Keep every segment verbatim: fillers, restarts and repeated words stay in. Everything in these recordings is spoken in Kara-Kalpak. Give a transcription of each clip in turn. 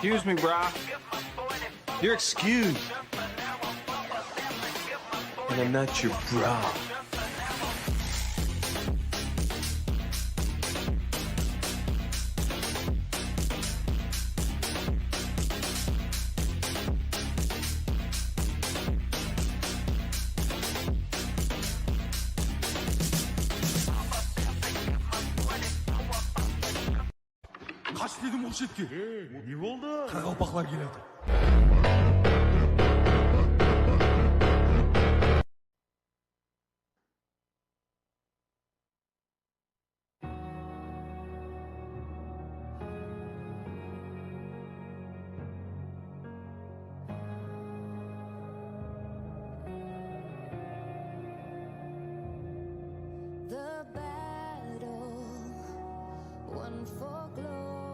Excuse me, bro. You're excused. And I'm not your bra. Qash dedim ǵoy shetke. Ne boldı? Qaraqalpaqlar kelyatır. The battle won for glory.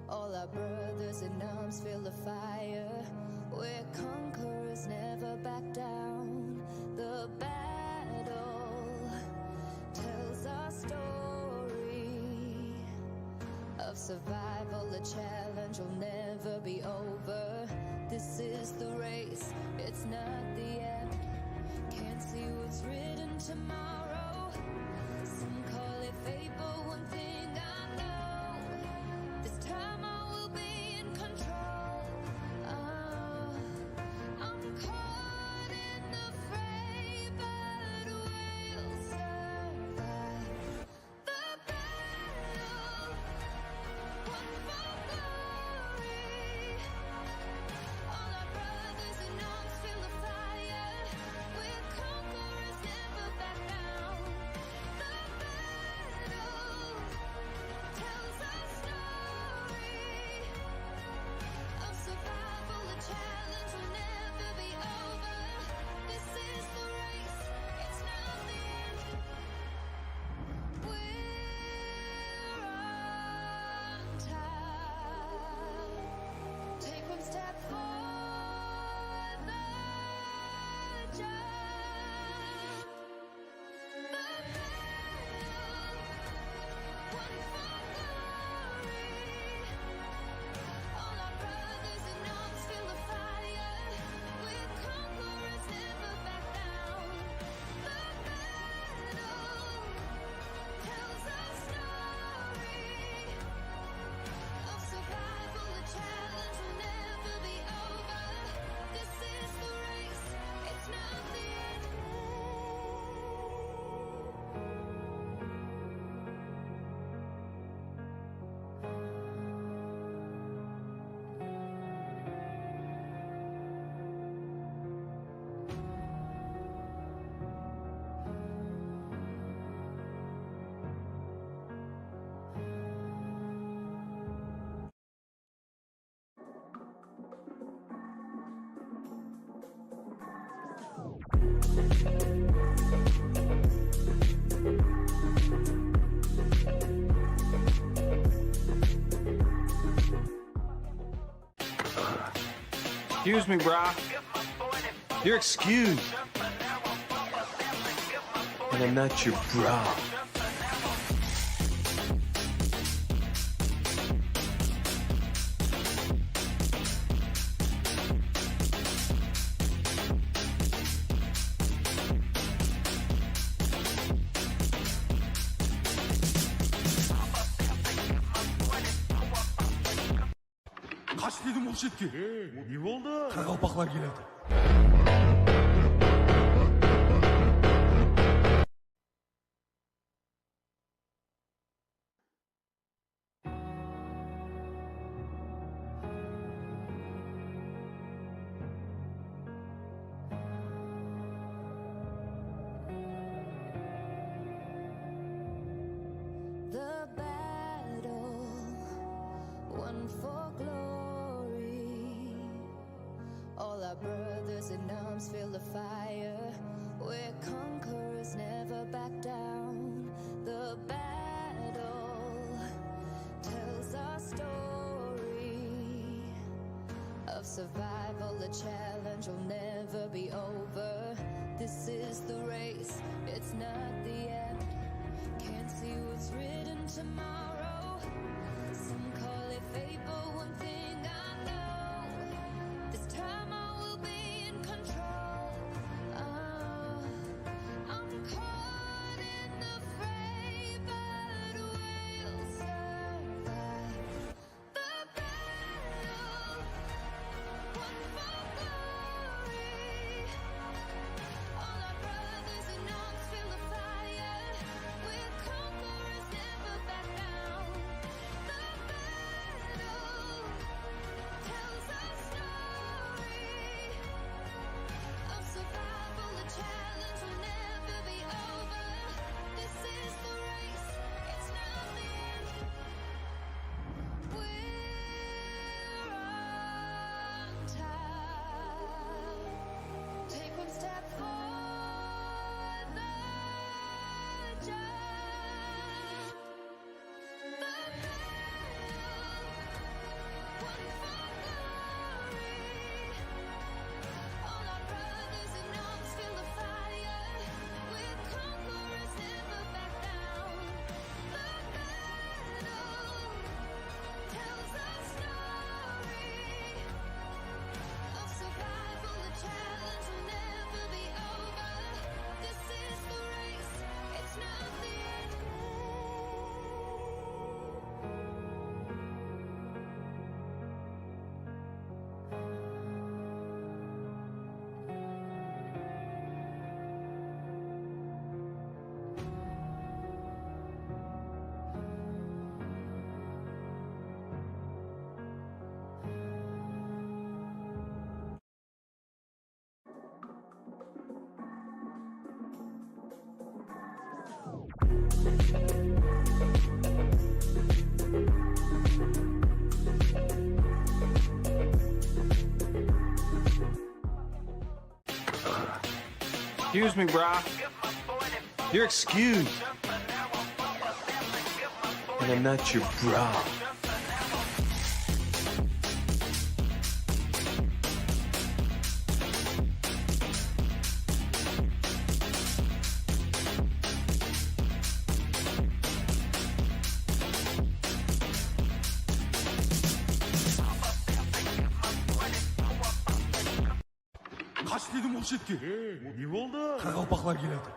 All our brothers in arms feel the fire. We're conquerors, never back down. The battle tells our story of survival, the challenge will never be over. This is the race, it's not the end. Can't see what's written tomorrow. Some call it fate, but one thing I know, this time I will be in control. Oh, I'm caught in the fray, but we'll survive. The battle won for glory. All our brothers in arms feel the fire. We're conquerors, never back down. The battle tells our story of survival. The challenge will never be over. This is the race, it's not the end. We're on top. Take one step for the jump. The battle won for glory. All our brothers in arms feel the fire. We're conquerors, never back down. The battle tells our story of survival. The challenge will never be over. This is the race, it's not the end. Excuse me, brah. You're excused. And I'm not your brah. Qash dedim ǵoy shetke. Ne boldı? Qaraqalpaqlar kelyatır. The battle won for glory. All our brothers in arms feel the fire. We're conquerors, never back down. The battle tells our story of survival. The challenge will never be over. This is the race, it's not the end. Can't see what's written tomorrow. Some call it Excuse me, brah. You're excused. And I'm not your bra. Qash dedim ol shetke. Ne boldı? Qaraqalpaqlar keledi.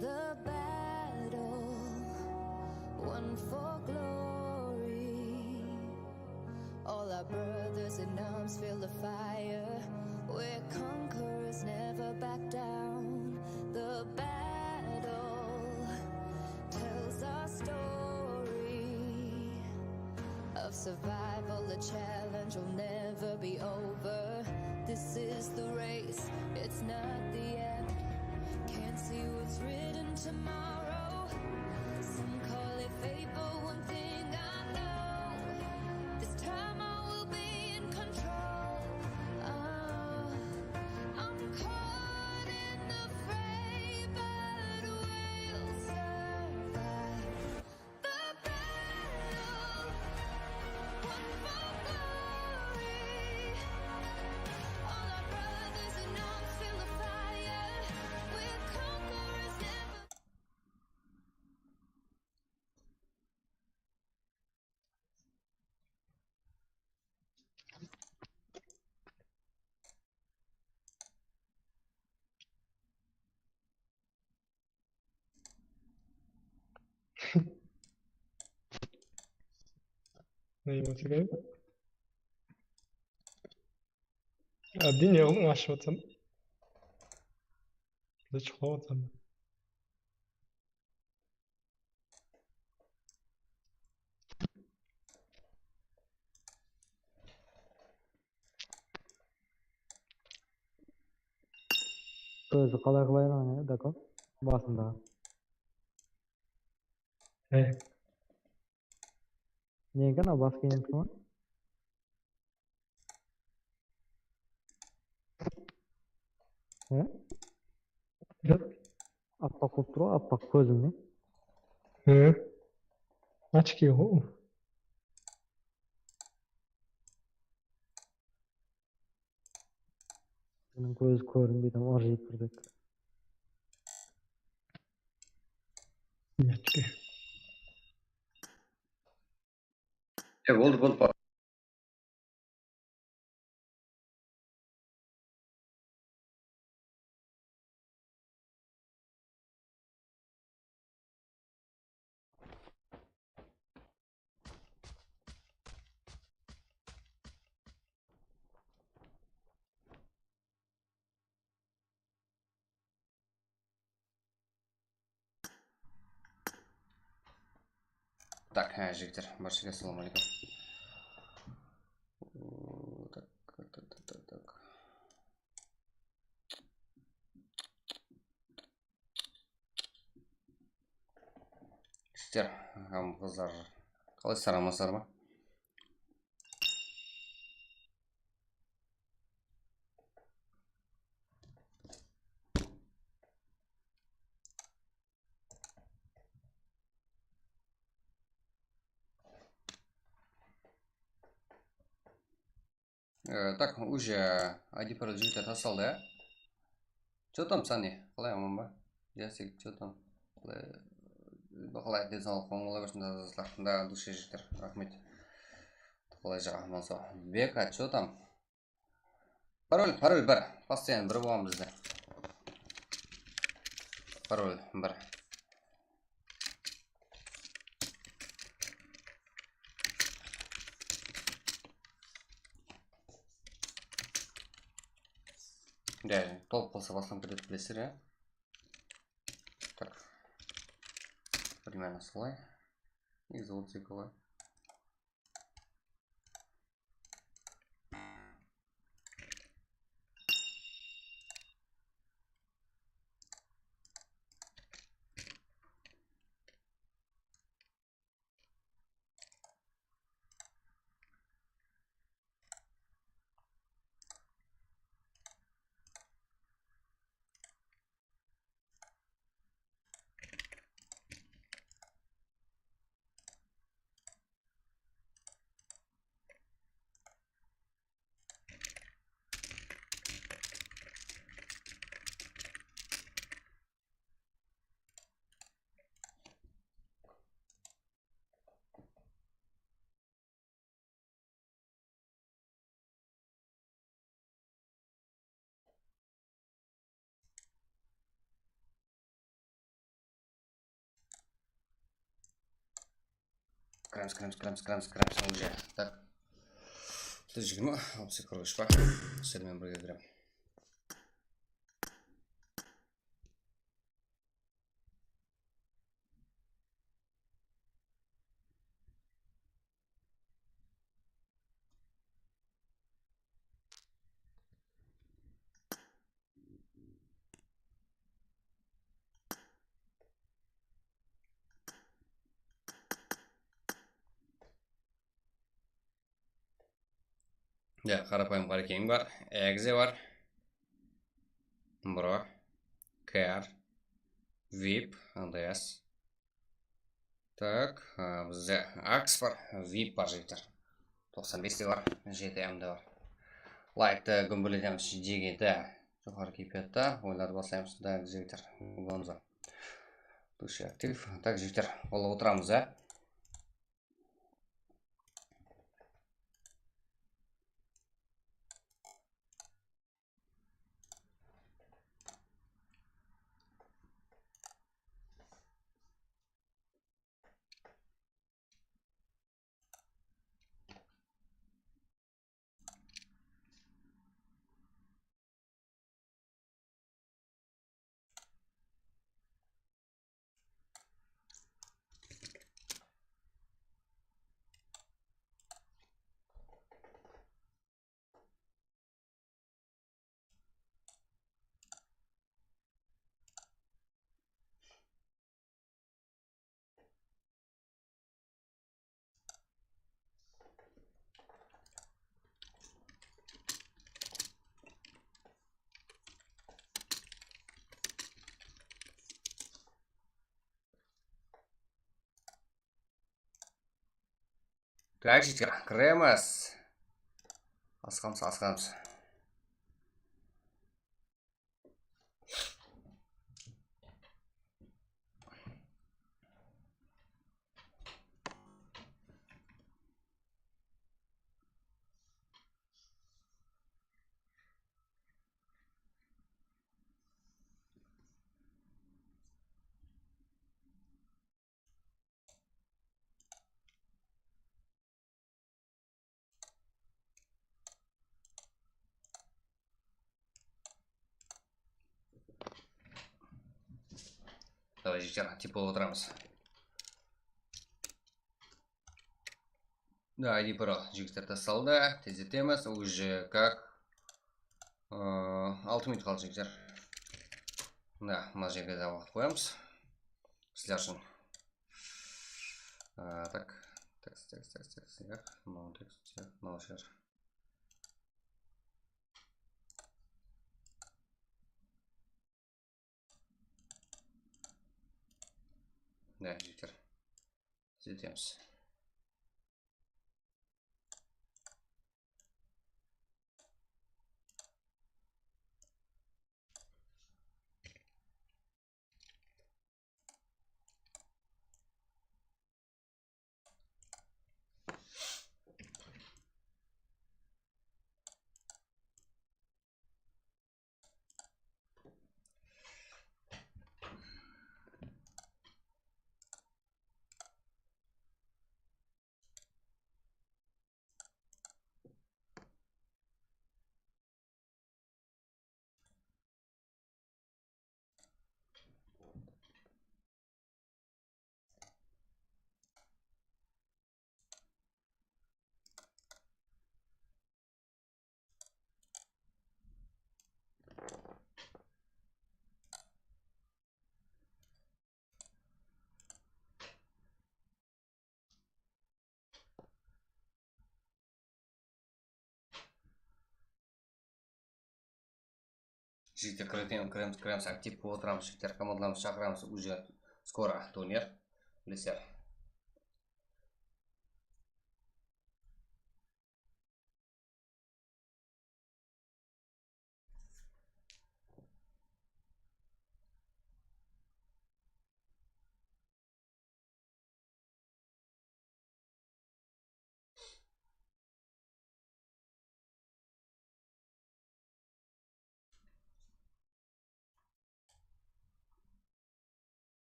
The battle won for glory. All our brothers in arms feel the fire. We're conquerors, never back down. The battle tells our story of survival, the challenge will never be over. This is the race, it's not the end. Can't see what's written tomorrow. Some call it fate, but one thing I know, this time I will be in control. Oh, I'm caught in the fray, but we'll survive. The battle won for glory. All our brothers in arms feel the fire. We're conquerors, never Ne bolsa kerek? Ábden ne qıldıń, ashıp atırsań ba? Bizde uxlap atırsań ba? Ózi qalay qılayın onı, Dako? Basındaǵı. Ne? Nege anaw bas kiyimdiki ma? He? Appaq bolıp tur ǵoy, appaq kózimde. He. Ochki ǵoy. Bunıń kózi kórinbeydi, ırjıyıp tur dek. Ochki. E, boldı, boldı. Tak, há, jigitler, barshege assalawma aleykum. Tak, tak, tak, tak, tak. Jigitler, aǵam, qızlar, qalaysızlar, amansızlar ma? E, tak, уже I D parol jigitler taslaldı, ya. Чё там, Sani? Qalay, aman ba? Jasik, чё там? Qalay, qalay, densawlıq, oń bola bersin, doslar. Da, dushe jigitler, raxmet. Qalay, jaǵa, aman, saw. Beka, чё там? Parol, parol bir. Постоянно bir bolǵan bizde. Parol bir. Ya, tolıq qılsa baslanıp ketedi, bilesizler, ya. Tak. Примерно solay. Negizi otız eki ǵoy. Кіреміз, кіреміз, кіреміз, кіреміз, кіреміз, уже. Так. Жүз жиырма, алпыс eki, qırq úsh pa? Sizler menen birge kirem. Ya, qarapayım Ǵarkeń bar, Exe bar, Bro, Car, vip, LDS. Tak, a, bizde Axe bar, vip bar, jigitler. Toqsan bes te bar, jeti M de bar. Layktı gúmburletemiz, jigitler. Joqarı keypiyatta oyınlardı baslaymız. Tak, jigitler, bolamız ba? Dusha aktiv. Tak, jigitler, qollap otıramız, ya. Tak, jigitler, kiremiz. Asıǵamız, asıǵamız. Давай, jigitler, tip bolıp otıramız. Da, I D Pro jigitler tastaldı. Tezletemiz. Уже как, ı, altı minut qaldı, jigitler. Da, mına jerge de qoyamız. Sizler ushın. A, tak. Tekst, tekst, tekst, tekst, ya. Mınaw tekst, ya. Mınaw jer. Da, jigitler. Tezletemiz. Jigitler, kiremiz, kiremiz, kiremiz, aktiv bolıp otıramız, jigitler, komandalarımızdı shaqıramız, уже skoro turner, bilesizler.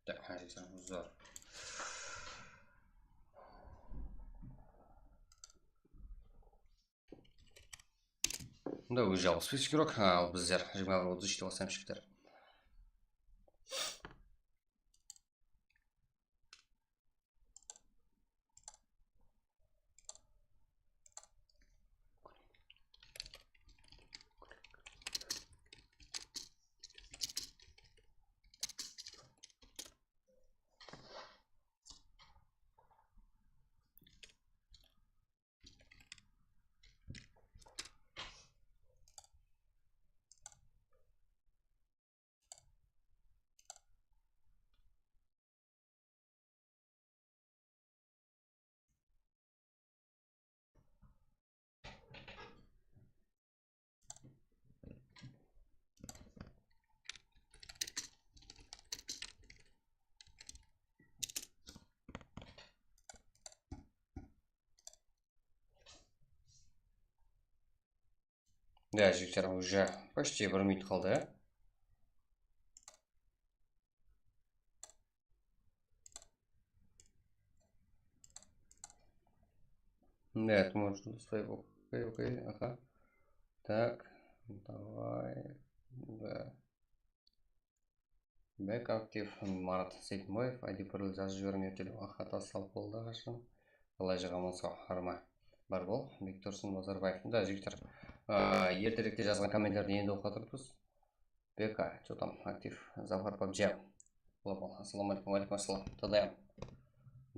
Так, házir sen uzar. Bunda ózi alpıs bes kirok, al bizler jigirma bir otız úshte baslaymız, jigitler. Да, jigitler, уже почти bir minut qaldı. Да, ты можешь настроить. Окей, окей, ага. Так, давай. Да. Bek aktiv, Marat Seytmoev, I D parol jazıp jibermey telefon xata salıp boldı qashan. Qalay jıǵaman saw harma. Bar bol, Bektursın Bazarbaev. Da, jigitler, a, erterekte jazǵan kommentlerdi endi oqıp atırıppız. Beka, что там, aktiv, Zafar pabji. Global, assalawma aleykum. Wa aleykum assalam, T D M.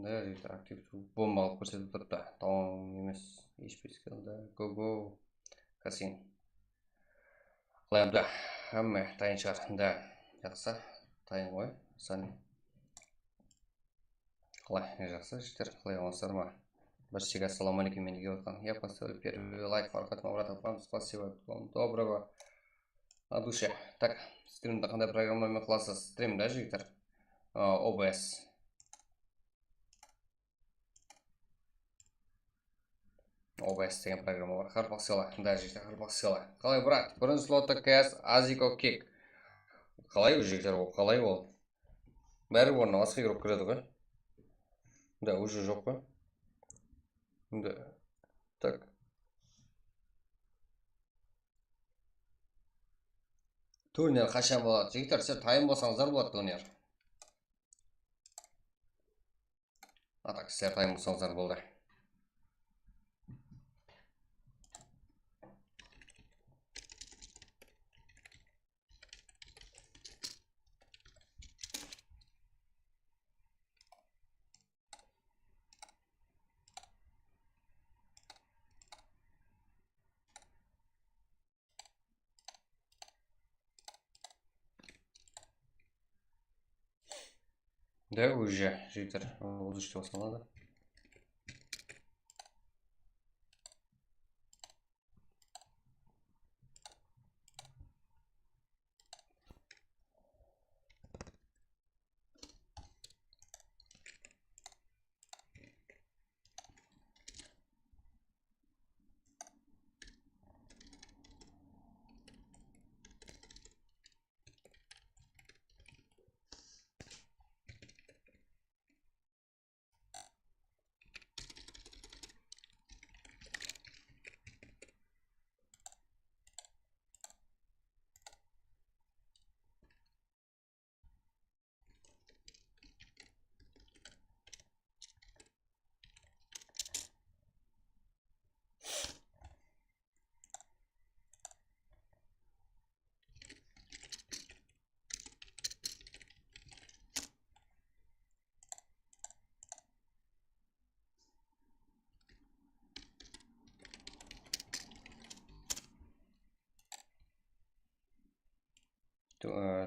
Da, jigitler, aktiv, bomba qılıp kórsetip turıptı. Tamam emes, H P skillda, go go, Kasin. Qalay, da, hámme tayın shıǵar. Da, jaqsı, tayın ǵoy, Sani. Qalay, jaqsı, jigitler, qalay, amasızlar ma? Barshege assalawma aleykum, endi kelip atqan. Я поставил первый лайк, Farhat Mavratov, вам спасибо, вам доброго, от души. Так, strimdi qanday programma menen qılasız? Strim, da, jigitler? A, O B S. O B S degen programma bar. Qaraqalpaq sıyla. Da, jigitler, Qaraqalpaq sıyla. Qalay, brat? Birinshi slotta K S, Aziko Kick. Qalay, jigitler, ol qalay ol? Bári ornına basqa igrok kiredi ǵoy. Da, уже joq pa? Da. Tak. Turner qashan boladı? Jigitler, sizler tayın bolsańızlar boladı, turner. A tak, sizler tayın bolsańızlar boldı. Да, уже, jigitler, otız úshte baslanadı.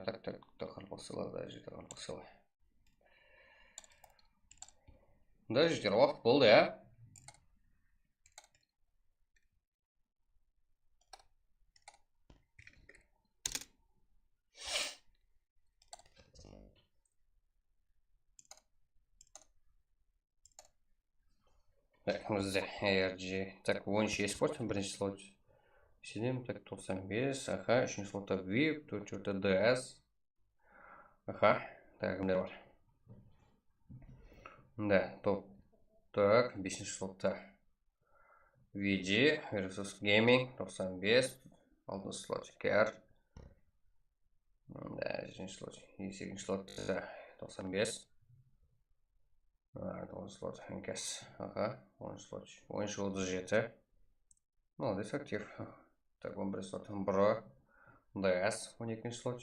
Tak, tak, tak, qaraqalpaqshalar, da, jigitler, qaraqalpaqshalar. Da, jigitler, waqıt boldı, ya. Tak, bizde A R G. Tak, on úsh esport, birinshi slot. Senem, tak, toqsan bes, aha, úshinshi slotta vip, tórtinshi slotta D S. Aha, tak, kimler bar? Mında, top. Tak, besinshi slotta V G, Versus Gaming, toqsan bes, altınshı slot K R. Mında, jetinshi slot, segizinshi slotta toqsan bes. Aa, toǵızınshı slot N K S. Aha, onınshı slot, onınshı otız jeti. Молодец, aktiv. Tak, on birinshi slot Bro, D S, on ekinshi slot.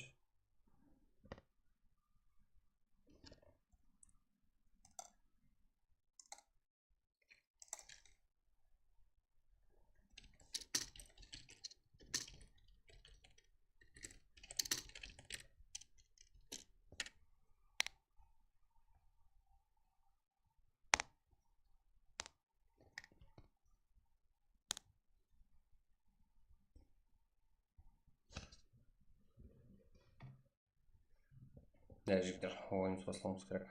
Ya, jigitler, oyınımız baslawımız kerek.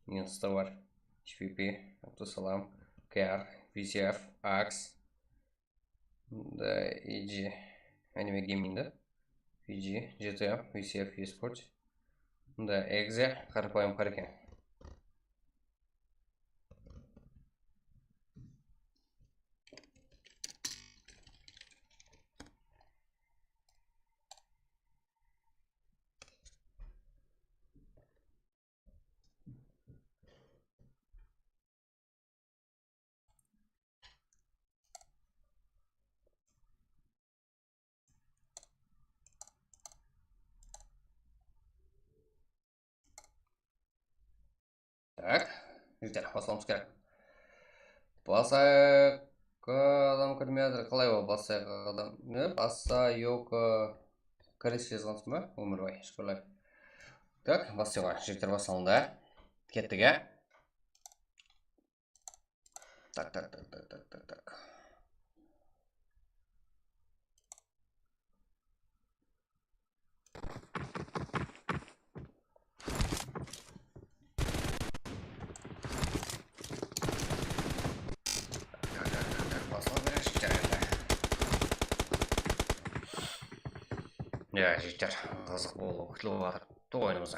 Insta bar, H P P, Abdusalam, K R, V C F, Ax, da, E G, Anime Gaming da, V G, G T A, V C F, Esport, da, Exe, Qarapayım Qareken. Tak, jigitler, baslawımız kerek. Basayıq, adam kirmey atır. Qalay ol, basayıq adam? Ne? Basayıq, koreyshe jazǵansız ba? Ómirbay, shúkirler. Tak, baslayıq, jigitler, baslandı. Kettik, á? Tak, tak, tak, tak, tak, tak, tak. Tak, tak, tak, tak, basla bereyik, jigitler, endi. Ya, jigitler, qızıq bolıp kútilip atır oyınımız.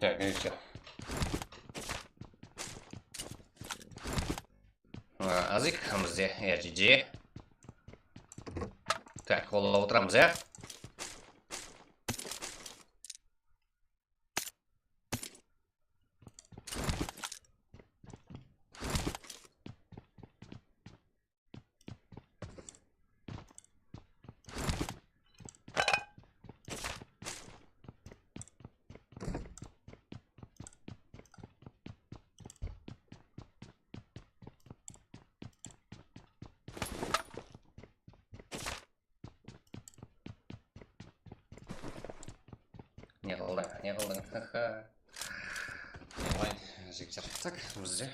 Tak, ne jigitler? A, azik, bizde R G G. Tak, qollap otıramız, ya. Ne qıldıń, ne qıldıń? Haha. Ne qılayın, jigitler. Tak, bizde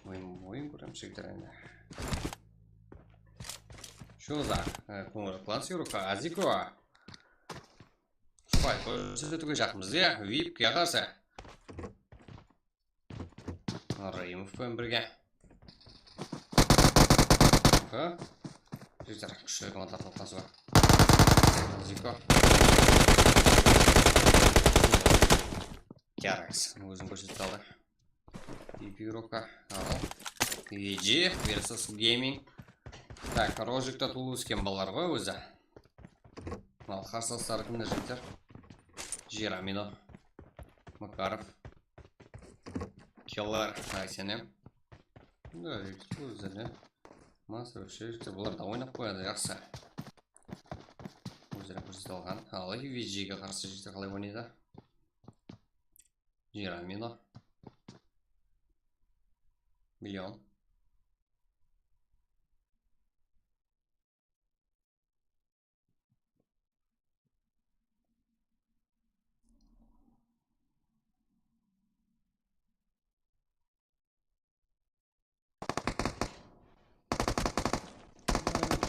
oyın, oyın kóremiz, jigitler, endi. Shu za, e, kóńirlik qılamız, Yuruka, Aziko. Spay kórsetiwge jaqınbız, ya, vipke qarsı. Rayımov penen birge. Ha? Jigitler, kúshli komanda toqnasıw bar. Ziko. Yaraks, ózin kórsetip aldı. Ipiroka, al. Viji versus Gaming. Tak, Rojikta tuwılıp ósken balalar ǵoy ózi. Al, qarsılıqları kimler, jigitler? Jiramino, Makarov. Killer, Aysenem. Da, jigitler ózlerine. Master, jigitler, bular da oynap qoyadı, jaqsı. Ózleri kórsetip alǵan. Al, Vijige qarsı jigitler qalay oynaydı? Jiramino. Million.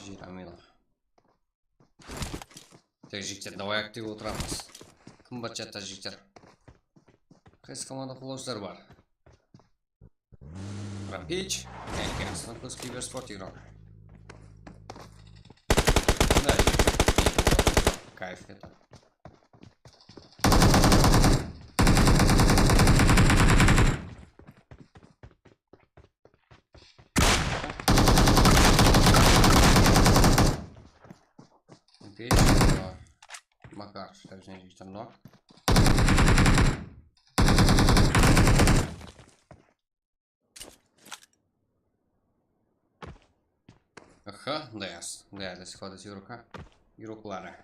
Jiramino. Tak, jigitler, davay aktiv otıramız. Kim bar chatta, jigitler? Qaysı komanda qollayıpsızlar bar? Rampage. Ясно, плюс киберспорт игрок. Да, кайф это. Здесь, а, Макар, точнее, Виктор Нок. Aha, Dias. Dias, squad Yuruka. Yurukları.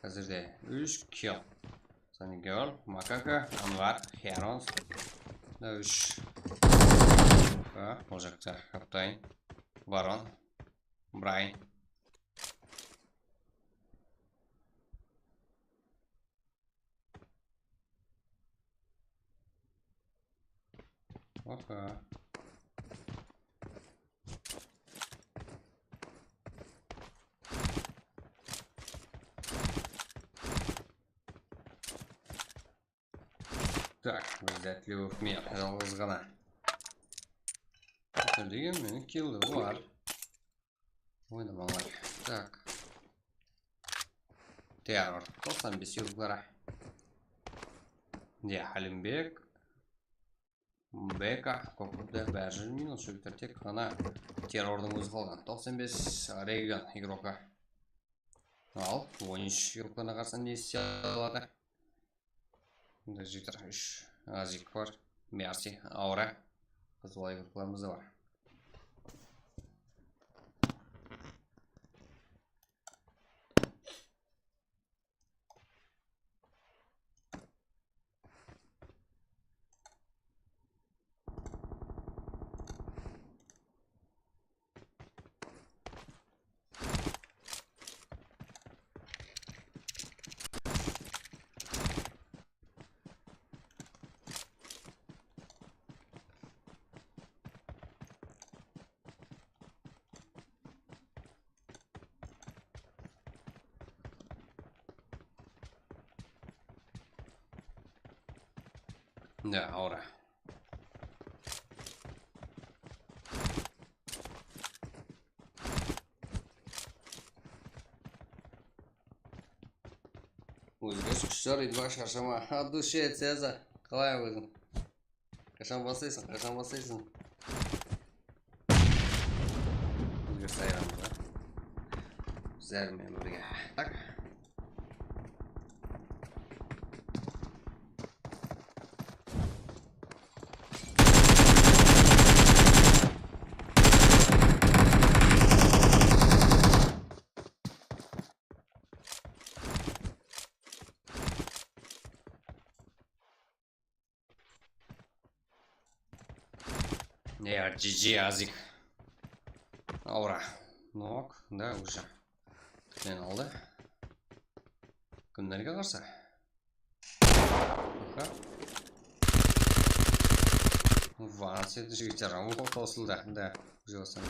Házirde úsh kill. Sanigel, Makaka, Anvar, Herons. Da úsh. Ha, ol jaqta Kaptain, Baron, Brain. Opa. Tak, bizde Tlevov men jalǵız ǵana. Degen meniń killim bar. Oynamalar. Tak. Terror. Toqsan bes yuruklara. Ya, Hálimbek. Beka, Kokubda, bári minus jigitler, tek ǵana Terrordıń ózi qalǵan. Toqsan bes region igroka. Al, on úsh igroklarına qarsı ne ise aladı. Bunda jigitler úsh Azik bar, Mersi, Aura. Qızıl igroklarımız da bar. Ya, ahora. Ózgerish kúshler, Idva, sharshama. От души, Ceza. Qalay óziń? Qashan baslaysań? Qashan baslaysań? Ózgerish ayıramız ba? Bizler menen birge. Tak. Ne ya, G G, Azik. Aura. Nok, da, уже. Tiklen aldı. Kimlerge qarsı? Aha. Vans edi jigitler, o, tosıldı. Da, уже baslandı.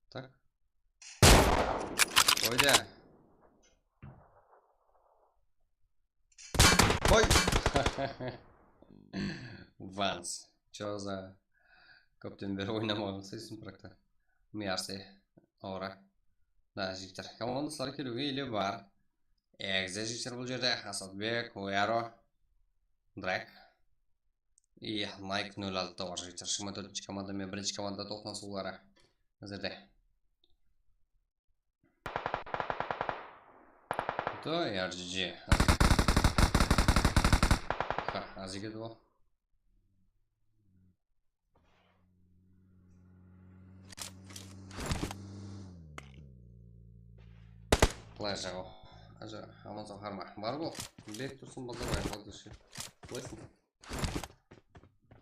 Tak. Qoydı. Qoy. Vans. Choza. Kópten beri oynamaǵan seysin, birakta. Mersi. Aura. Da, jigitler. Komandaslar keliwge ele bar. Egze jigitler bul jerde. Asadbek, Oyaro, Drak. I Nike nol altı bar, jigitler. Jigirma tórtinshi komanda menen birinshi komanda toqnasıwları házirde. Da, R G G. Ha, Azik edi ol. Qalay jaǵı? Aja, aman sawharma. Bar ǵo. Bek Tursın Bazarbay, qaldırışı. Bilesin.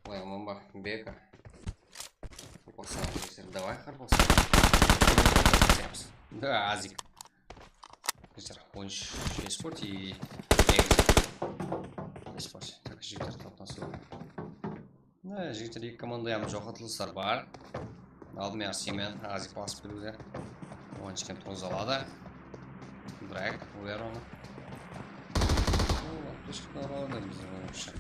Ой, aman ba, Beka. Qoqsan, jigitler, давай, qarpos. Da, Azik. Jigitler, on úsh esport i esport. Tak, jigitler, toqnasıw. Ne, jigitler, eki komandaya joqatılıslar bar. Aldım ya, Simen, Azik basıp keliwde. Onısh kem turǵıza aladı. Drag, Uer onı. O, atpıshıqtan aladı bizden oyınshı.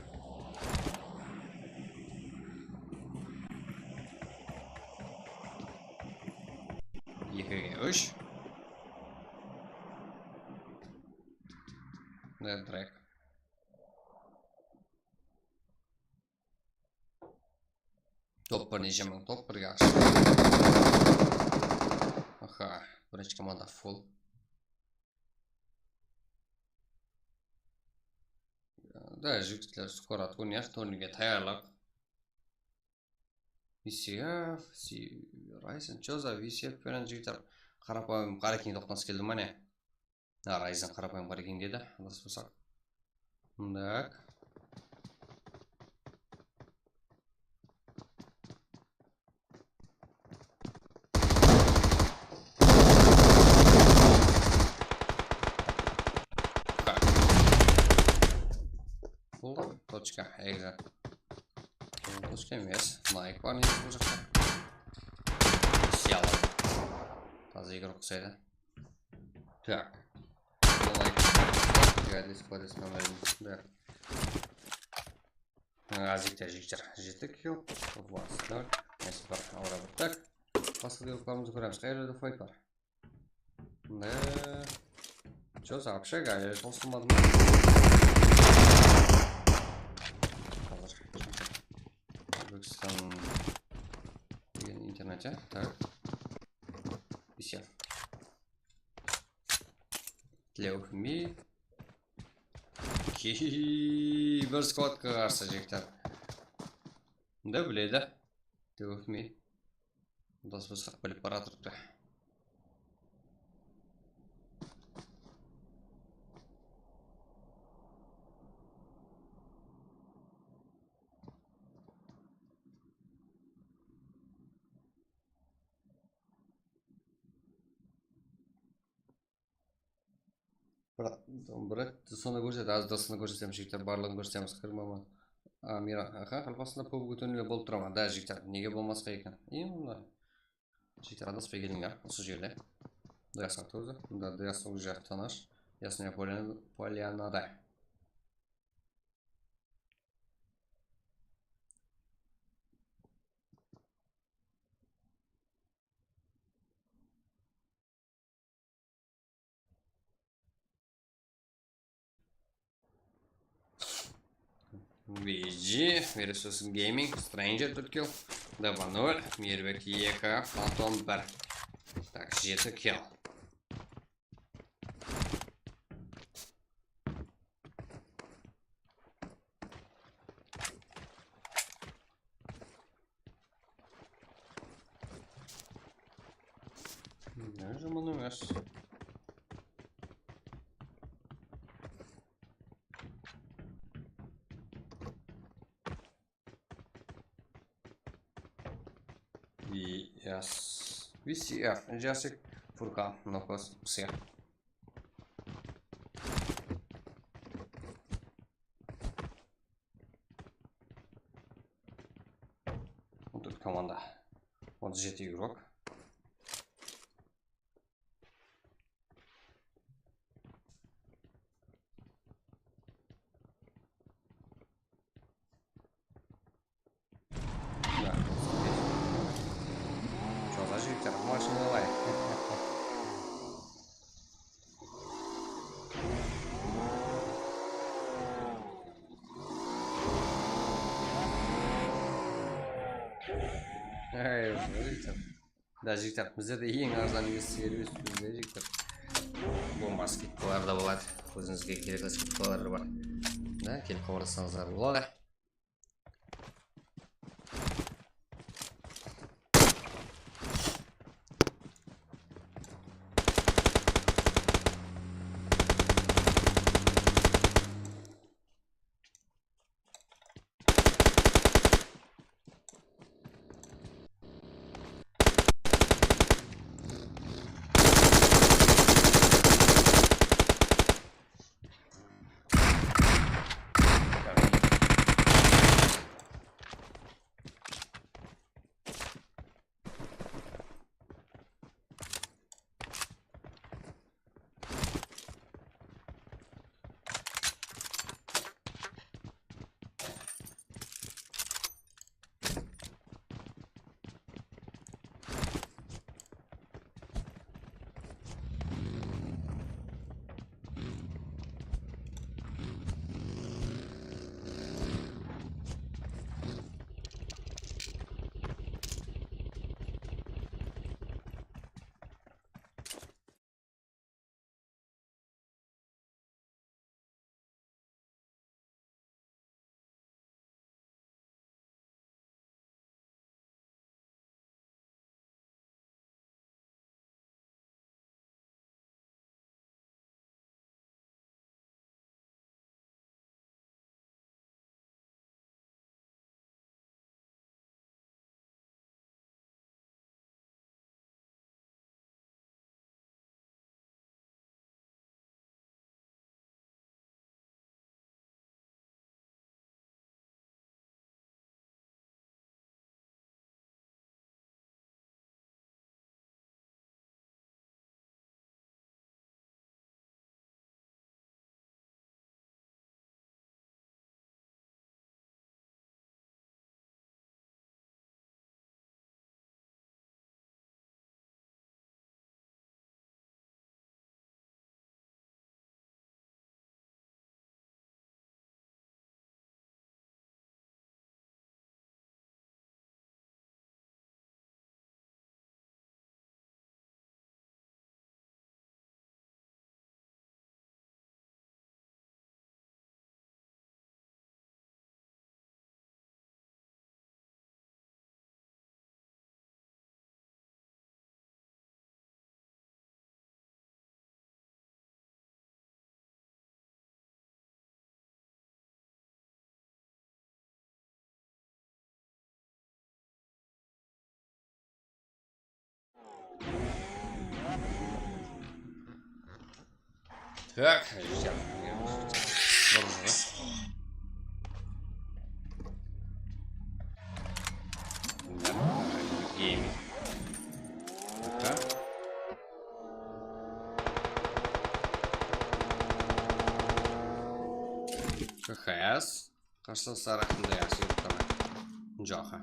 Ekige úsh. Ne, Drag. Top bir neshe mıń, top birge aqsha. Aha, birinshi komanda full. Da, jigitler, skoro turniir, turnirge tayarlıq. V C F, si-, Ryzen, chё za V C F penen jigitler? Qarapayım, Qarekiń toqnas keldi ma ne? Ha, Ryzen qarapayım bar eken dedi, adaspasaq. Mındak. Bul tochka, egzi. Bul tochka emes, Nike bar, nege bul jaqta? Siyalı. Taza igrok uqsaydı. Так. Лайк. Гадость, подписаться на мой канал. Да. Azikte jigitler, jeti kill, двадцать ноль. Neyse, bir aura bir. Так. Basqa igroklarımızdı kóremiz. Qayerde fight bar? Ne? Чё за общага? Ya tosılmadı ma? Házir. Ózbekstan degen internet, ya? Так. V C F. Тлеухми. Hihihi, bir skladka qarsı jigitler. Da biledi. Tleuxmi. Dasbasaq bilip baratırıptı. Biraq, biraq sonı kórsedi, házir sonı kórsemiz, jigitler, barlıǵın kórsemiz, qırmama. A, Mira, aha, qarpasında pubg turniler bolıp tura ma? Da, jigitler, nege bolmasqa eken? Eń, mına. Jigitler, adaspay kelińler, usı jerde. Dayasaq тоже. Mında Dayasaq уже tanash. Yasnaya Polyanada. B G, Versus Gaming, Stranger tórt kill, Daba nol, Mirbek eki, Phantom bir. Tak, jeti kill. Ne jaman emes. Yes. V C F, Jasik, Furkan, Nokos, Msıya. On tórt komanda. Otız jeti igrok. Joza jigitler, mashina alayıq. Ey, jigitler. Da, jigitler, bizlerde eń arzan servis bizde, jigitler. Bombas kitkalar da boladı. Ózińizge kerekli kitkalar bar. Da, kelip xabarlassańızlar boladı. Так, гейминг. К Х С. Qarsı sarı qınday asıl tana. Joqa.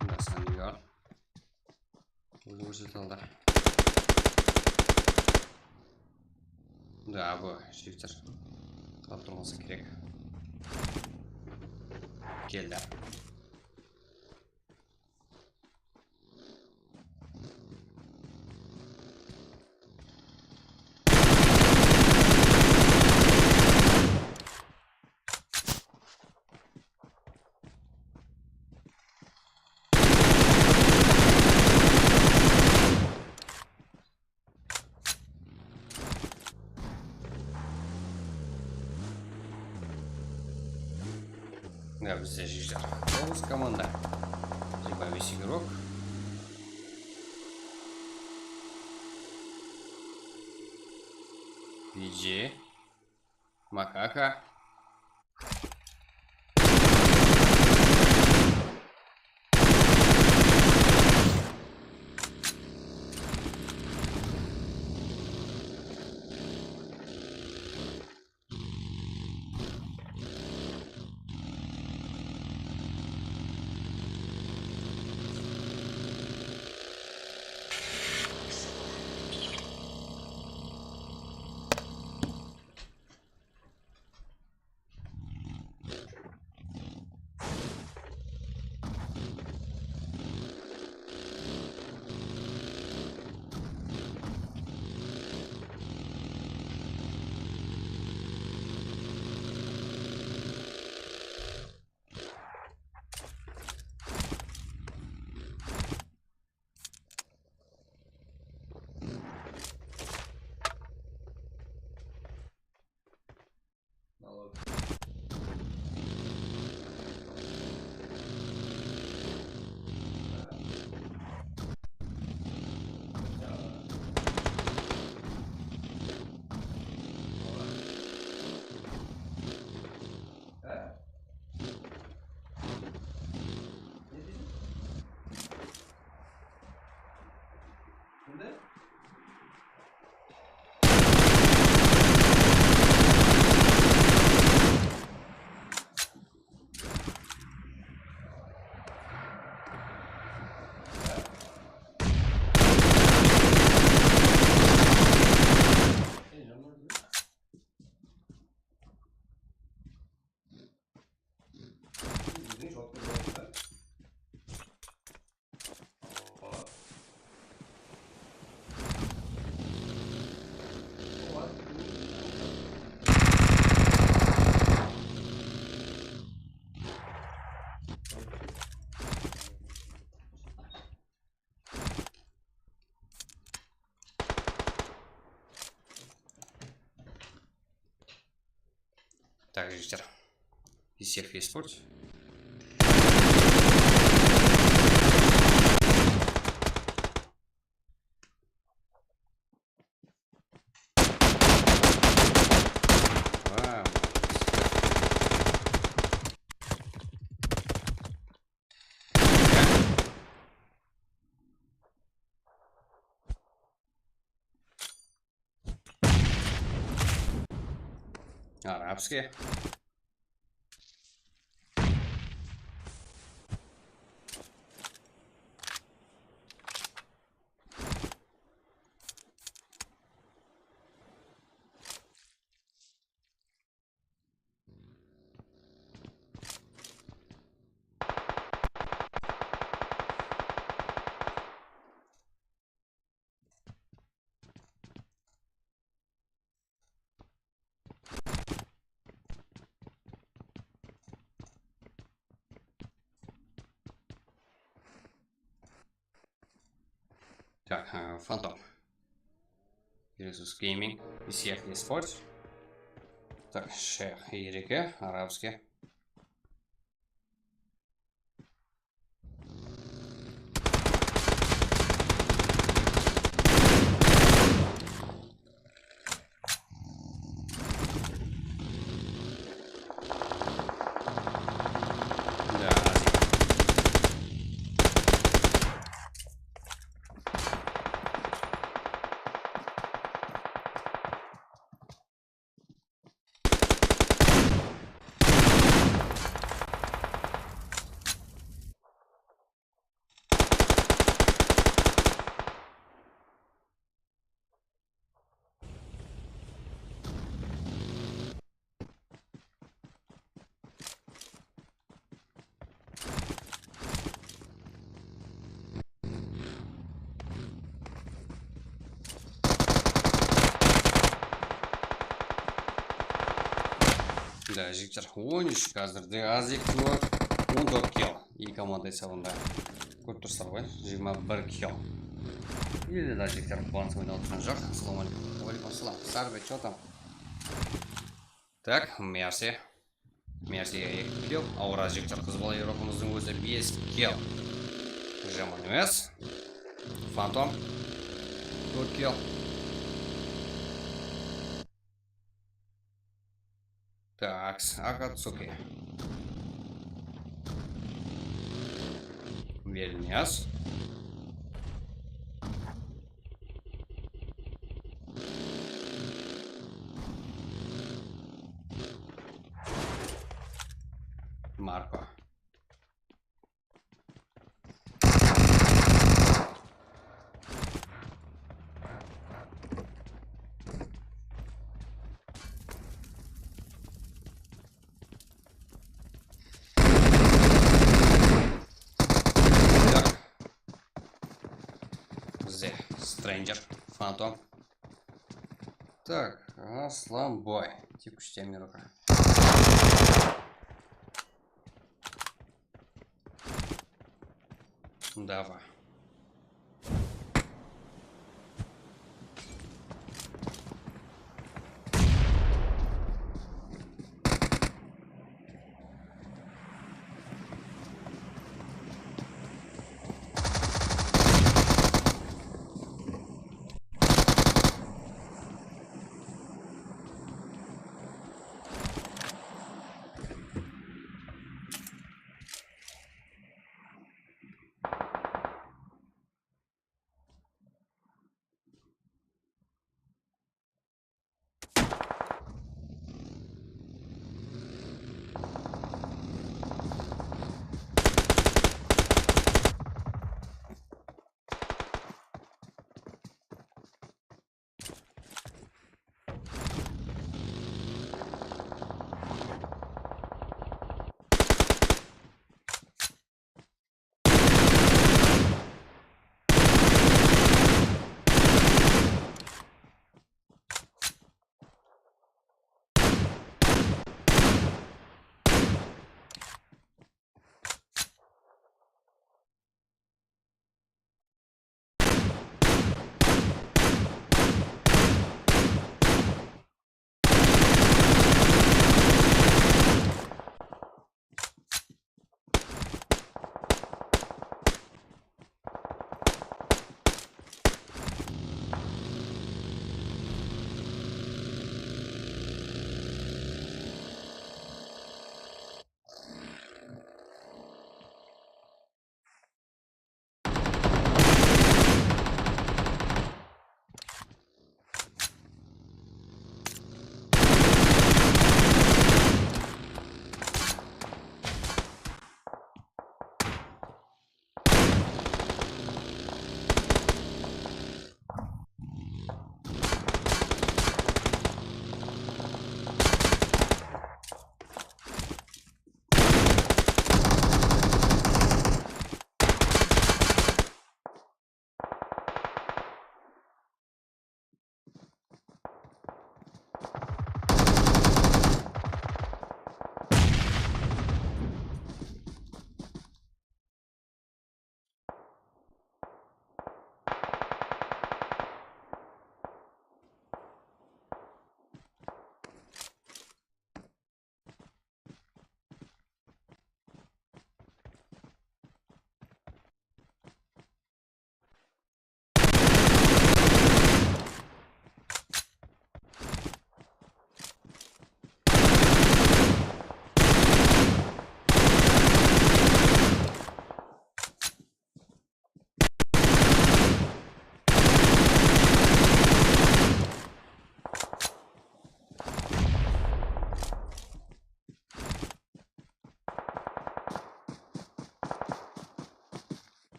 Mına sanyor. Bul kórsetildi. Da, bu shifter. Qalap turmasa kerek. Keldi. Ya, bizde jigitler. Toǵız komanda. Jigirma bes igrok. B J. Makaka. Так, жігіттер. Из всех весь спорт. Вау. Арабский. Так, e, Phantom. Versus Gaming. Из всех весь спорт. Так, шех, ерекше, арабский. Jigitler, on úsh, házirde az eki, on tórt kill. Eki komanda esabında. Kórip tursızlar ǵoy, jigirma bir kill. Ele de jigitler, quvans oynap atırǵan joq. Assalawma aleykum. Wa aleykum assalam. Sarbek, что там? Так, Mersi. Mersi eki kill. Awır jigitler, qız bala Evropamızdıń ózi bes kill. Jaman emes. Fantom. Tórt kill. Так, Akatsuki. Velnyas. Marko. Так. Bizde Stranger, Fantom. Так, Aslanboy. Текущая мирка. Давай.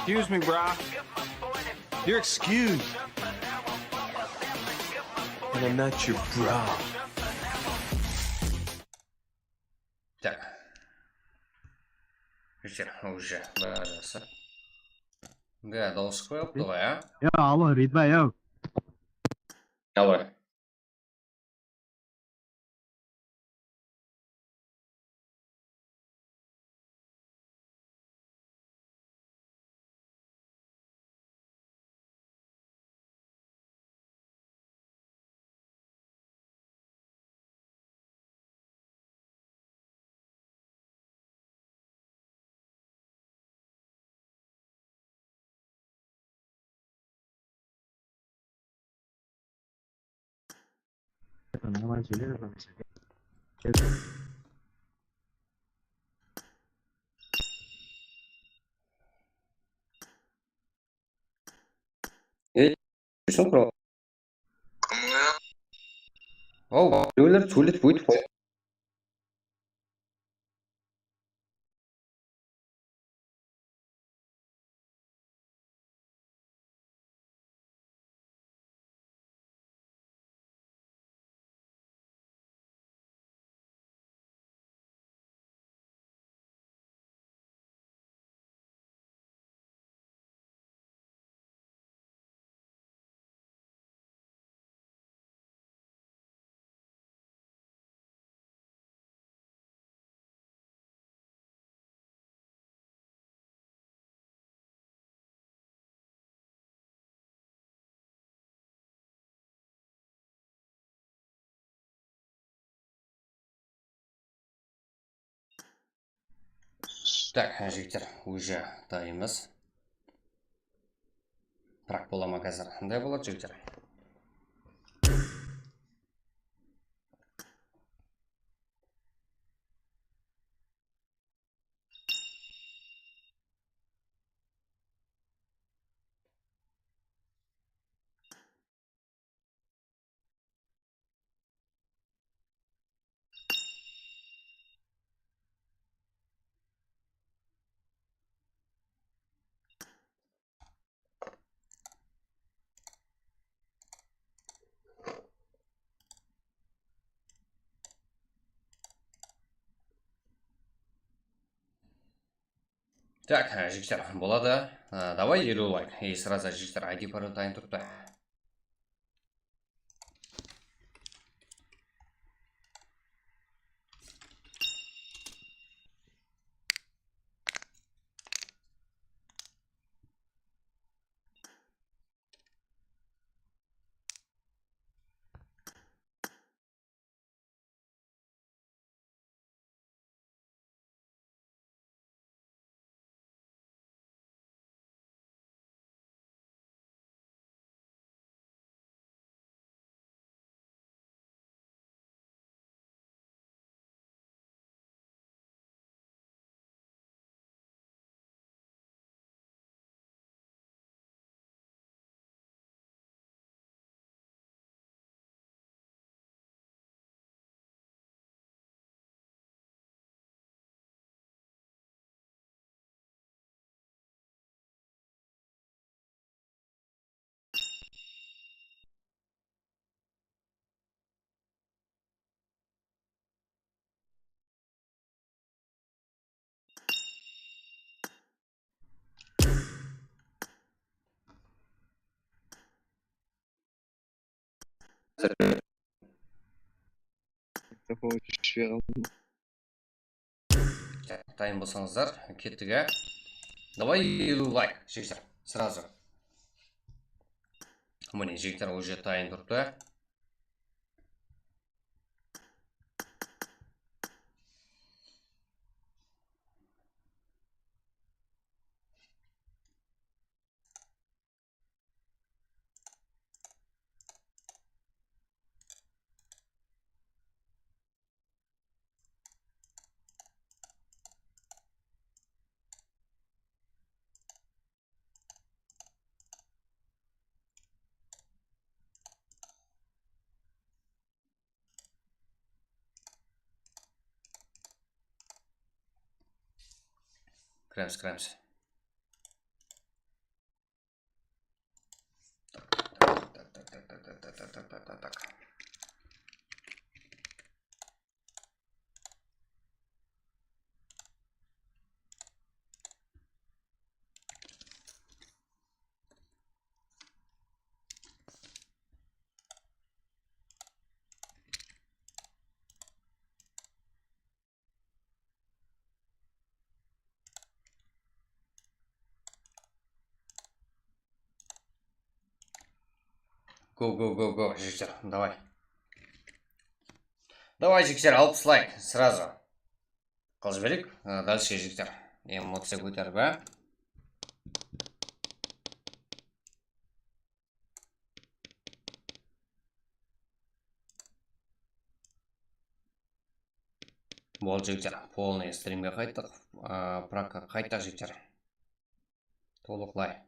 Excuse me, bro. You're excused. And I'm not your bro. Так. Jigitler, уже bárisi. Да, dawıs qoyıptı ǵoy, á? Ya, alo, Ridbay, ya. Alo. Ey, Dursun bro. Aw, birewler sóyletip ótip qoy. Так, jigitler, уже dayınbız. Biraq bola ma házir? Qanday boladı, jigitler? Так, e, jigitler, boladı. E, davay, eliw layk. E, sraza, jigitler, I D parol tayın turıptı. Dayın bolsańızlar, kettik, á. Давай eliw layk, jigitler, srazu. Mine, jigitler, уже tayın turıptı. Kiremiz, kiremiz. Go, go, go, go, jigitler, davay. Davay, jigitler, alpıs layk, srazu. Qılıp jibereyik, e, dalshe, jigitler. Emotsiya kóterip, a? Boldı, jigitler, polnıy strimge qayttıq. A, Pragqa qayttıq, jigitler. Tolıqlay.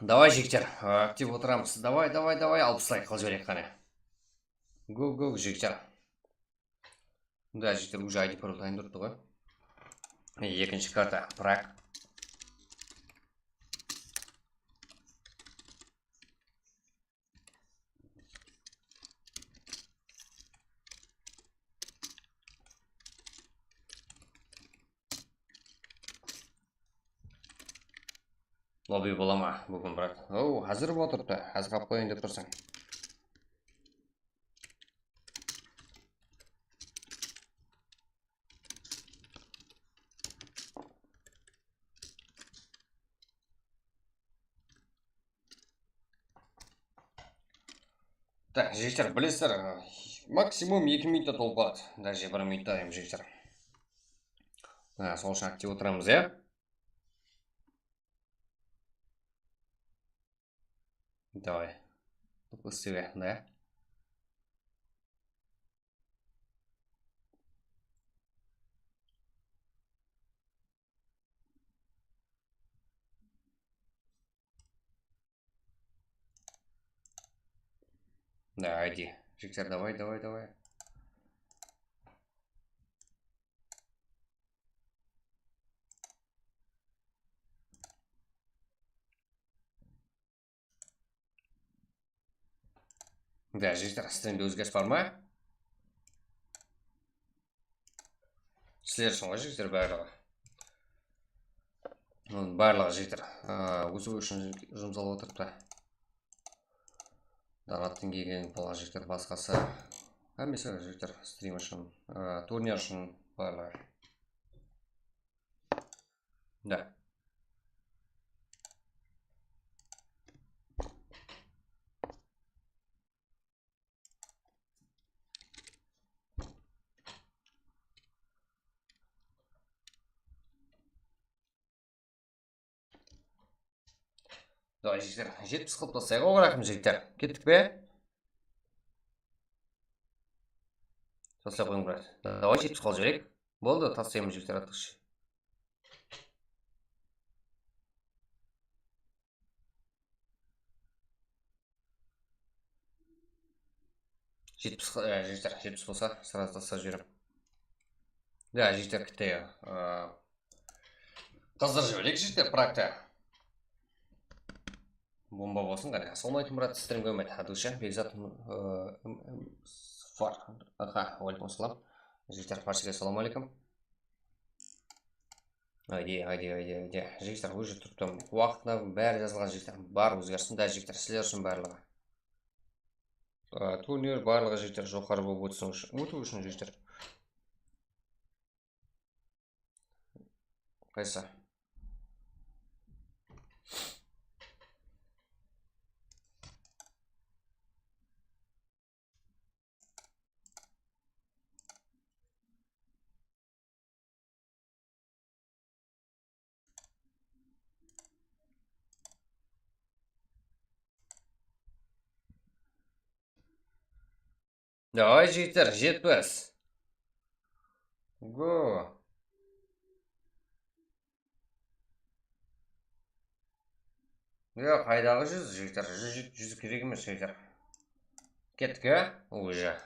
Davay, jigitler, aktiv otıramız. Davay, davay, davay, alpıs layk qılıp jibereyik qáne. Go, go, jigitler. Mında, jigitler, уже I D parol tayın turıptı ǵoy. Mine, ekinshi karta, Prag. Lobby bola ma búgin, brat? Ow, házir bolıp turıptı. Házir qap qoyayın dep tursań. Tak, jigitler, bilesizler, maksimum eki minutta tolıp qaladı. Даже bir minutta em, jigitler. Mına, sol ushın aktiv otıramız, ya. Давай. Выпусти, да? Да, I D. Jigitler, давай, давай, давай. Да, jigitler, strimde ózgeris bar ma? Sizler ushın ǵoy, jigitler, barlıǵı. Bunıń barlıǵı, jigitler, a, ósiw ushın jumsalıp otırıptı. Donattıń kelgen pulǵa, jigitler, basqası. Hámmesi, jigitler, strim ushın, a, turnir ushın barlıǵı. Да. Давай, jigitler, jetpis qılıp taslayıq ǵoy, ǵaraqım, jigitler. Kettik pe? Taslay qoyıń, brat. Давай, jetpis qılıp jibereyik. Boldı, taslaymız, jigitler, artıqsha. Jetpis, e, jigitler, jetpis bolsa, srazı taslap jiberem. Ya, jigitler, kitte, e, qızdırıp jibereyik, jigitler, Pragta. Bomba bolsın, qáne. Assalamualeykum, brat, strimge húrmet. Adusha, Bekzat, e, m, m, Sufar. Aha, waleykum assalam. Jigitler, bárshege assalamu aleykum. Ayde, ayde, ayde, ayde. Jigitler, ózi turıptı. Waqtına bári jazılǵan, jigitler. Bar ózgerisin da, jigitler, sizler ushın barlıǵı. A, turnir barlıǵı, jigitler, joqarı bolıp ótisin ushın, ótiw ushın, jigitler. Qaysı? Davay, jigitler, jetpis. Go. Ya, qaydaǵı júz, jigitler? Júz, júz kerek emes, jigitler. Kettik, ya? Уже.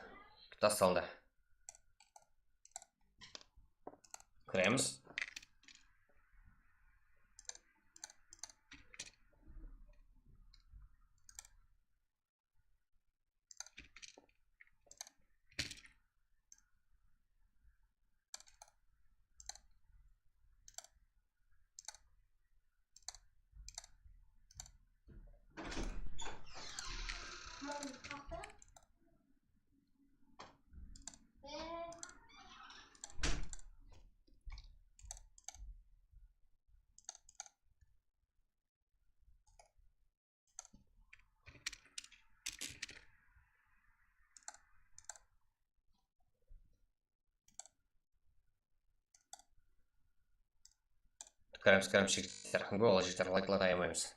Taslandı. Kiremiz. Kárem, kárem, jigitler. Gol, jigitler, laykladı ayamaymız.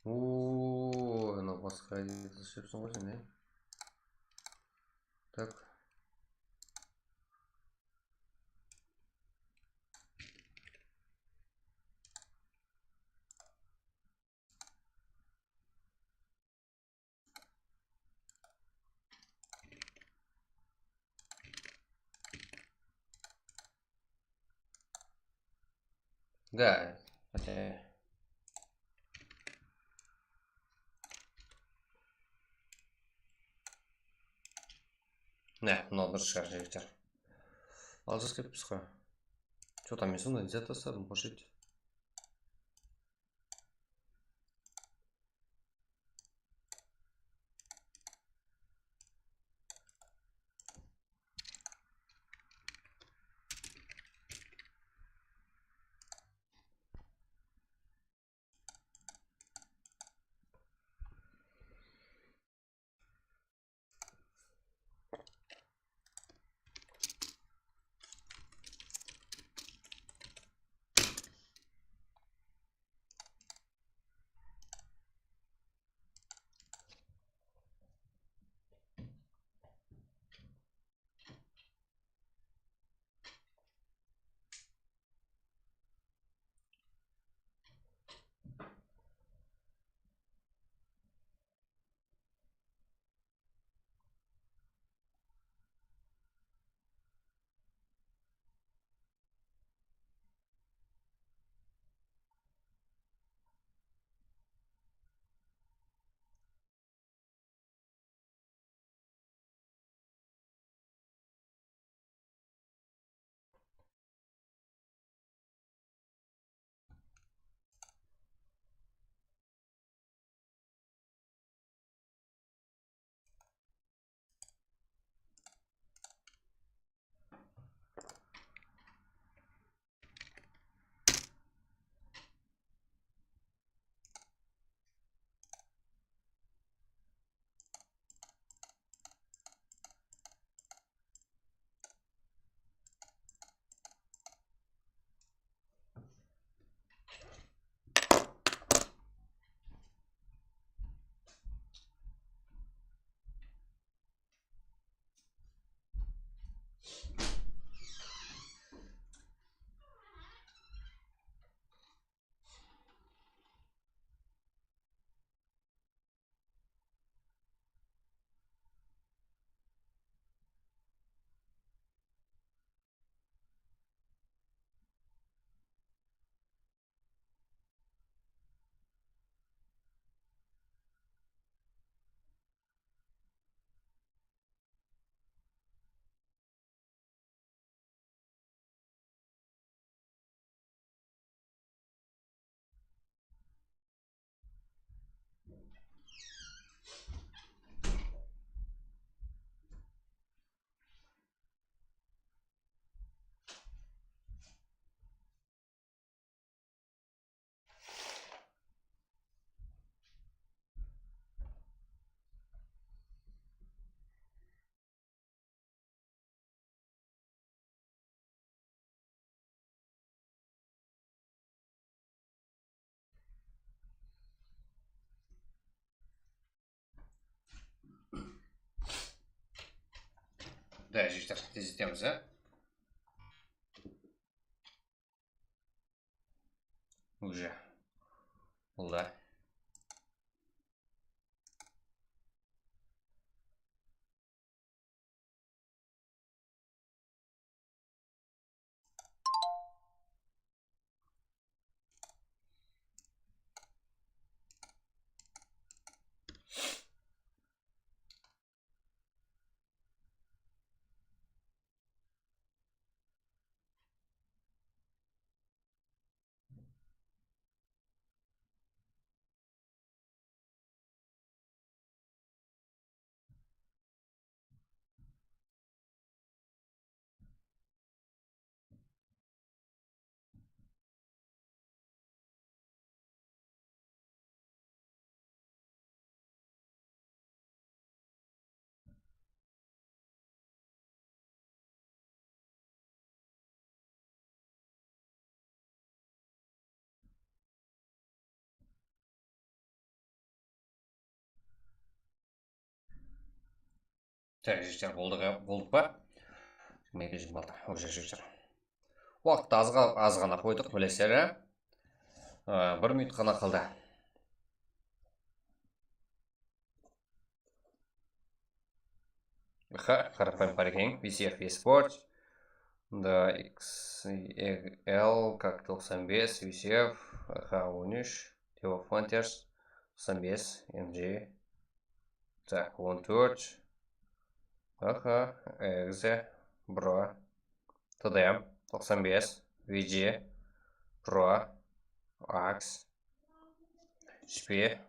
Oo, anaw basqa I D-di islep tursań ǵoy sen, e? Tak. Да, хотя. Mine, mınaw durıs shıǵar, jigitler. Aljas ketippiz ǵoy. Что-то men sonday zat tasladım, xosh edi. Da, jigitler, tezletemiz, a? Уже. Bul da. Jigitler, boldı, boldı ba? Jigirma eki, jigirma altı. Уже, jigitler. Waqıttı azǵa-, az ǵana qoydıq, bilesizler, a? A, bir minut ǵana qaldı. Ha, qarapayım, qáne keliń, V C F Esport. Da, X L, kak, toqsan bes, V C F, H on úsh, Teo Frontiers, toqsan bes, M G. Tak, on tórt. Aha, Exe, Bro. T D M, toqsan bes, V G, Pro, Ax, H P.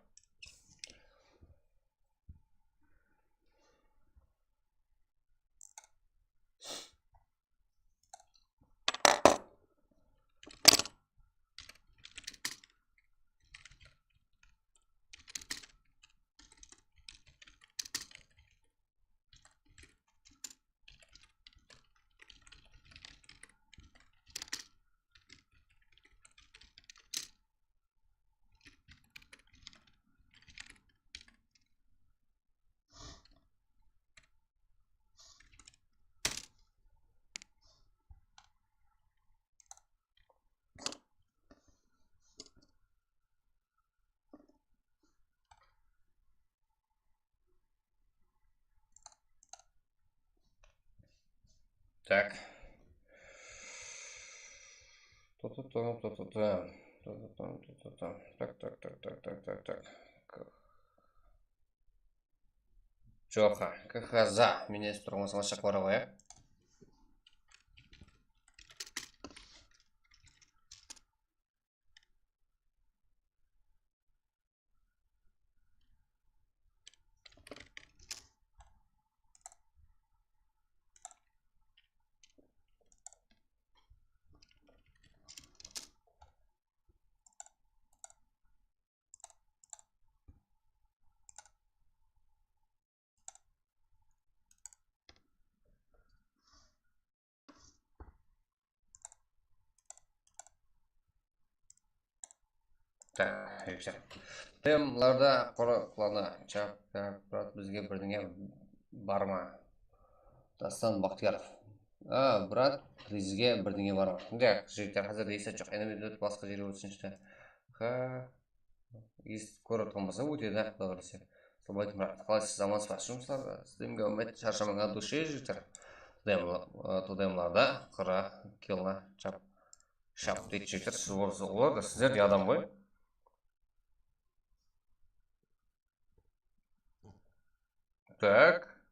Tak. Ta-ta-ta, ta-ta-ta. Ta-ta-ta, ta-ta-ta. Tak, tak, tak. Joq, ha. K H Z. Men esitip turǵan bolsam, ashıq bara qoy, a? Tak, jigitler. Demlarda qurı planı chap, brat, bizge birdińe bar ma? Dastan Baxtiyarov. A, brat, bizge birdińe bar ma? Mında, jigitler, házir esap joq. Endi men basqa jerge ótsinshi. Ha. Esitip kórip atırǵan bolsa, ótedi, Quday qálese. Assalawma aleykum, raxmet. Qalaysız, amansız ba? Jumıslar, sizlerge úmit, sharshamań, от души, jigitler. T D M, ı, T D M'larda qırı kilni chap, shap deydi, jigitler. Siz bolsa, olar da sizler de adam ǵoy. Так.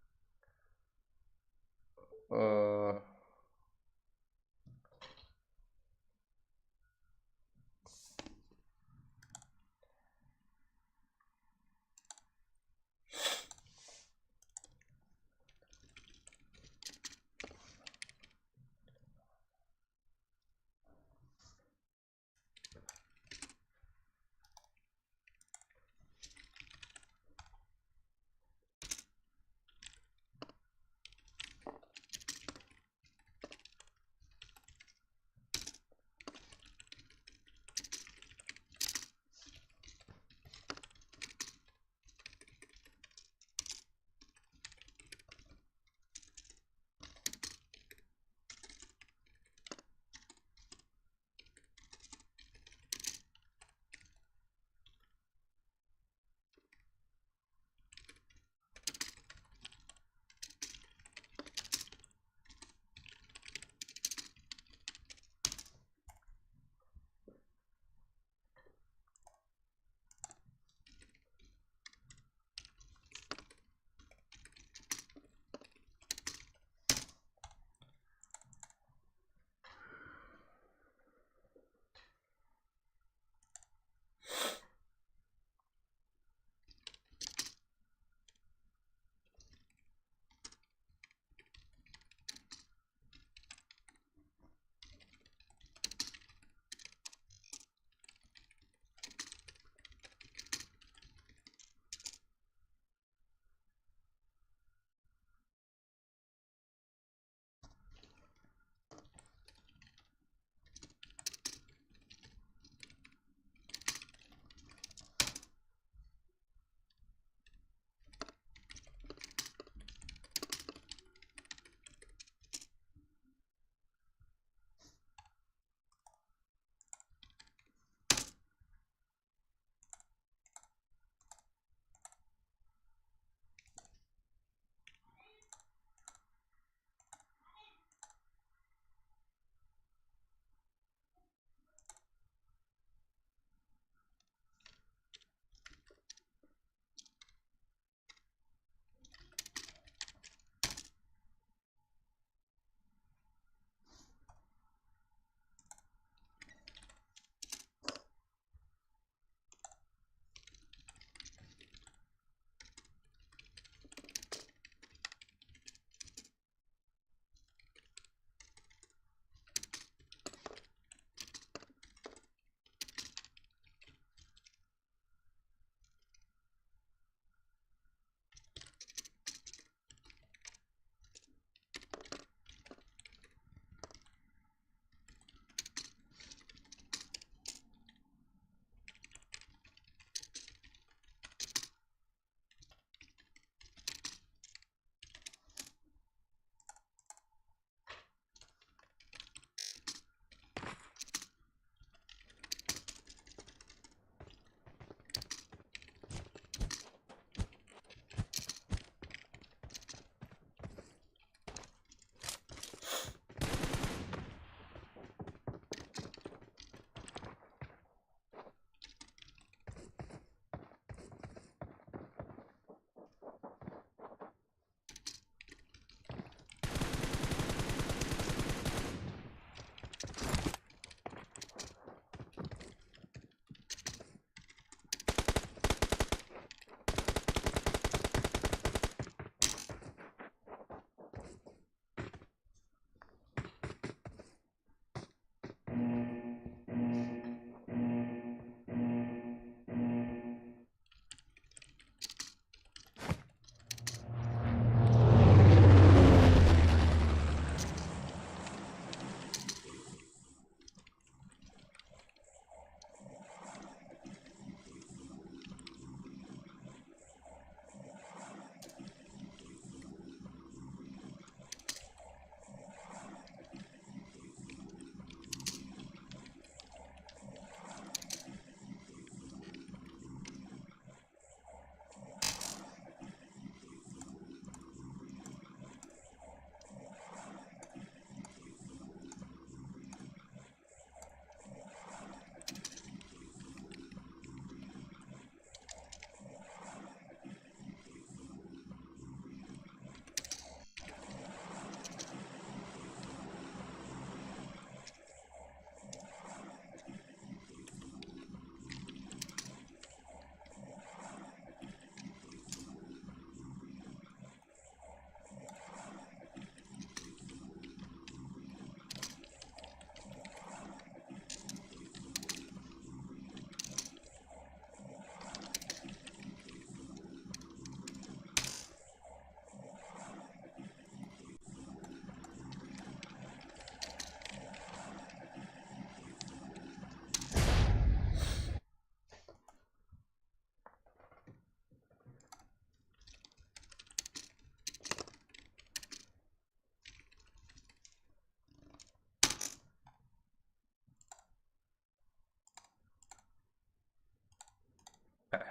Ee,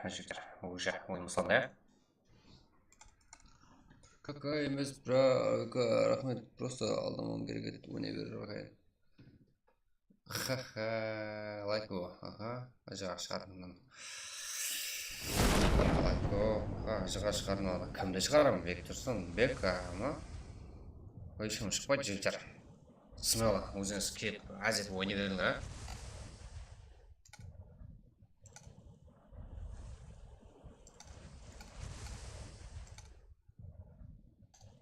Jigitler, уже oyın baslandı, ya? Kaka emes, bra, kaka, raxmet, prosta aldamawım kerek edi, óne ber, raxmet. Haha, layk bo, aha, ajıǵa shıǵardım. Layk bo, aha, ajıǵa shıǵardım, kimdi shıǵaraman, Bektursun, Bek, ama. Eshkim shıqpaydı, jigitler. Смело, ózińiz kelip, ázir oynay beriń, a.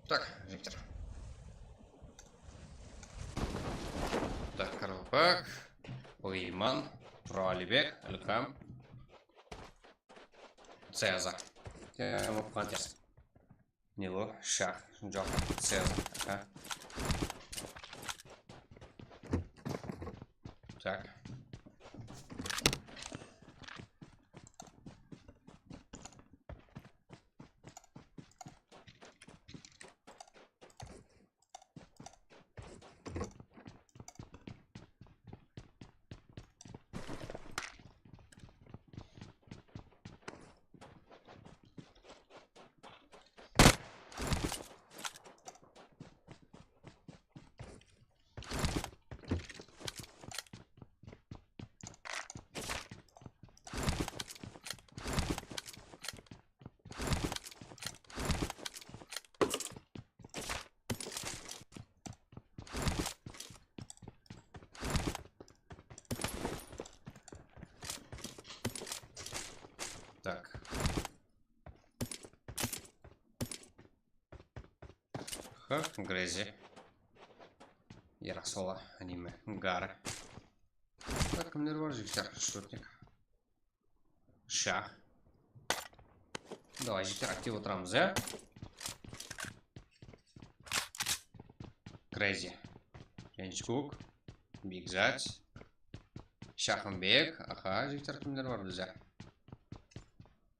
Так, Виктор. Так, Karabak, Oyman, Turalibek, Ilkam, Ceza. Ceza. Ne bu? Shah. Joq. Ceza. Aha. Так. Так. Ха, Грейзи. Ярасола, аниме, Гары. Так, kimler bar, jigitler? Shutnik. Shah. Давай, jigitler, aktiv otıramız, ya? Crazy. Genchkuk. Bigzat. Shaxımbek. Aha, jigitler, kimler bar bizde?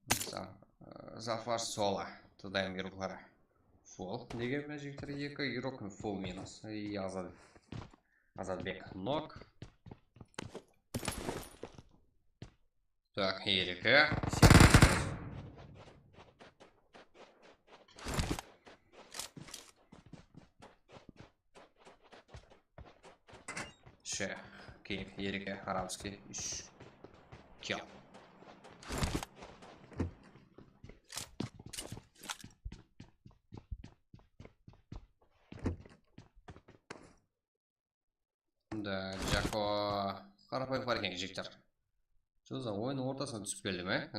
Za-, Zafar Sola. Tıdayım yurıqları. Full. Nege mına jigitler eki yurıq full minus? Ey, Azad-, Azadbek. Nok. Так, Ерке. Шех, Киев, Ерке, арабский, úsh. Kill. Да, Jako, qarapayım bar eken, jigitler. Jolda oyın ortasına túsip keldim, e?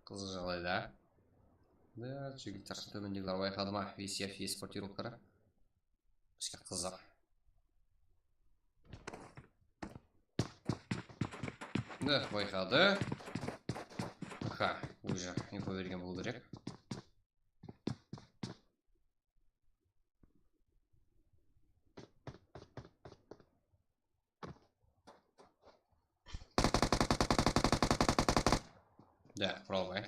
Qızıq jaǵdayda. Da, jigitler, tómendegiler bayqadı ma? V C F esport yurıqları. Bizge qızıq. Da, bayqadı. Aha, уже info bergen bolıw kerek. Да, правый.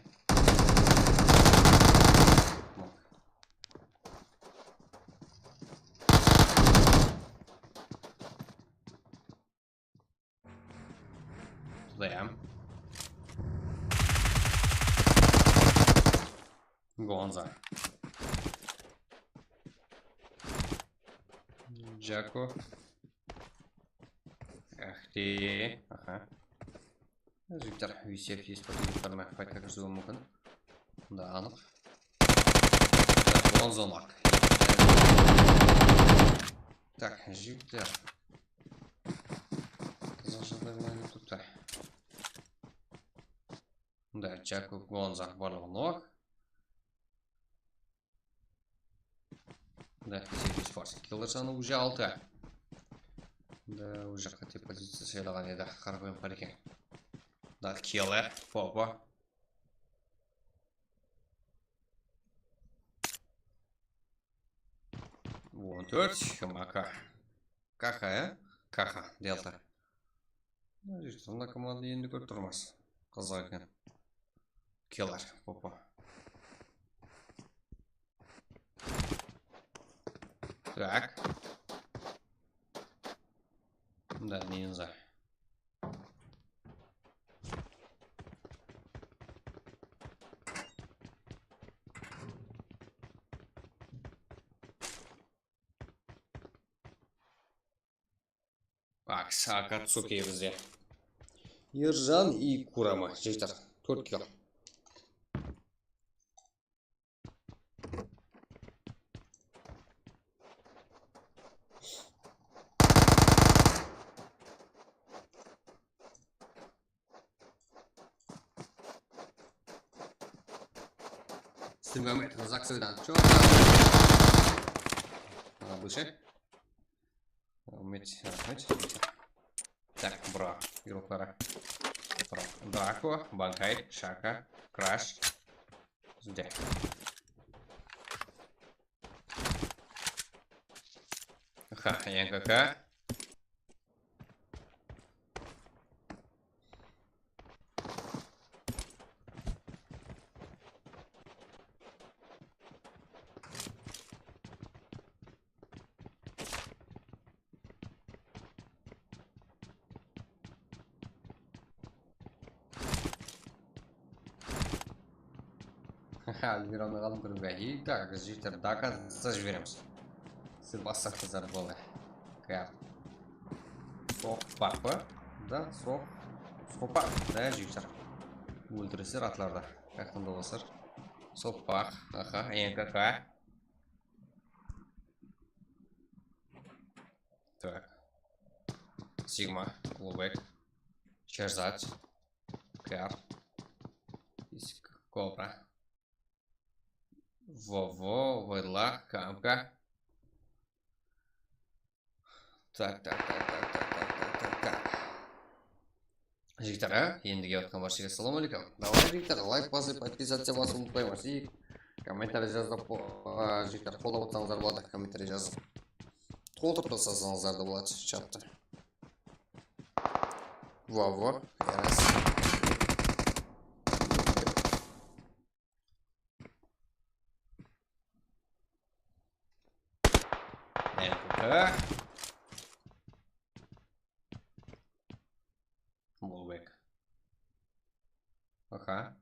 Tutayım. Gonza. Jako. Ahti. Aha. Jigitler, V C F espat yurıqlarına faytqa kirisiwi múmkin. Bunda anıq. Tak, Gonza nok. Tak, jigitler. Qızıq jaǵday bolayın dep turıptı. Mında Jakub Gonza barlıǵı nok. Mında P C P Sports. Killer sanı уже altı. Mında уже qáte poziciya saylaǵan edi. Qarapayım qar eken. Mında Killer, Popo. On tórt, K M K. K H, ya? K H, Delta. Mına komanda endi kórip turmız. Qızıq eken. Killer, Popo. Tak. Mında Ninja. Aks, A K Tsuki bizde. Erjan i Kurama, jigitler. Tórt kill. Stimgamet, Zaksoydan. Чё? Выше. Raxmet, raxmet. Tak, bura, yurıqları. Bura. Drako, Bankay, Shaka, Krash. Bizde. Aha, N K K. Elmira almay qaldım, kóriwge. И так, jigitler, до конца jiberemiz. Siz bassańızlar boldı. Kar. Soqpaq pa? Da, soq. Soqpaq. Da, jigitler. Óltiresizler atlardı. Yaqında bolsar. Soqpaq. Aha, N K K. Так. Sigma, Glowback, Sherzad, Kar, Kobra, Vovo, Voyla, Kamka. Так, так, так. Jigitler, á? Endi kelyatqan barshege assalawma áleykum. Davay, jigitler, layk basıp, podpisatsiya basıp unutpaymız. И kommentariy jazıp, a, jigitler, qollap atsańızlar boladı, kommentariy jazıp. Toltırıp taslasańızlar da boladı, chattı. Vavo, yaraydı. N K K. Wallback. Aha.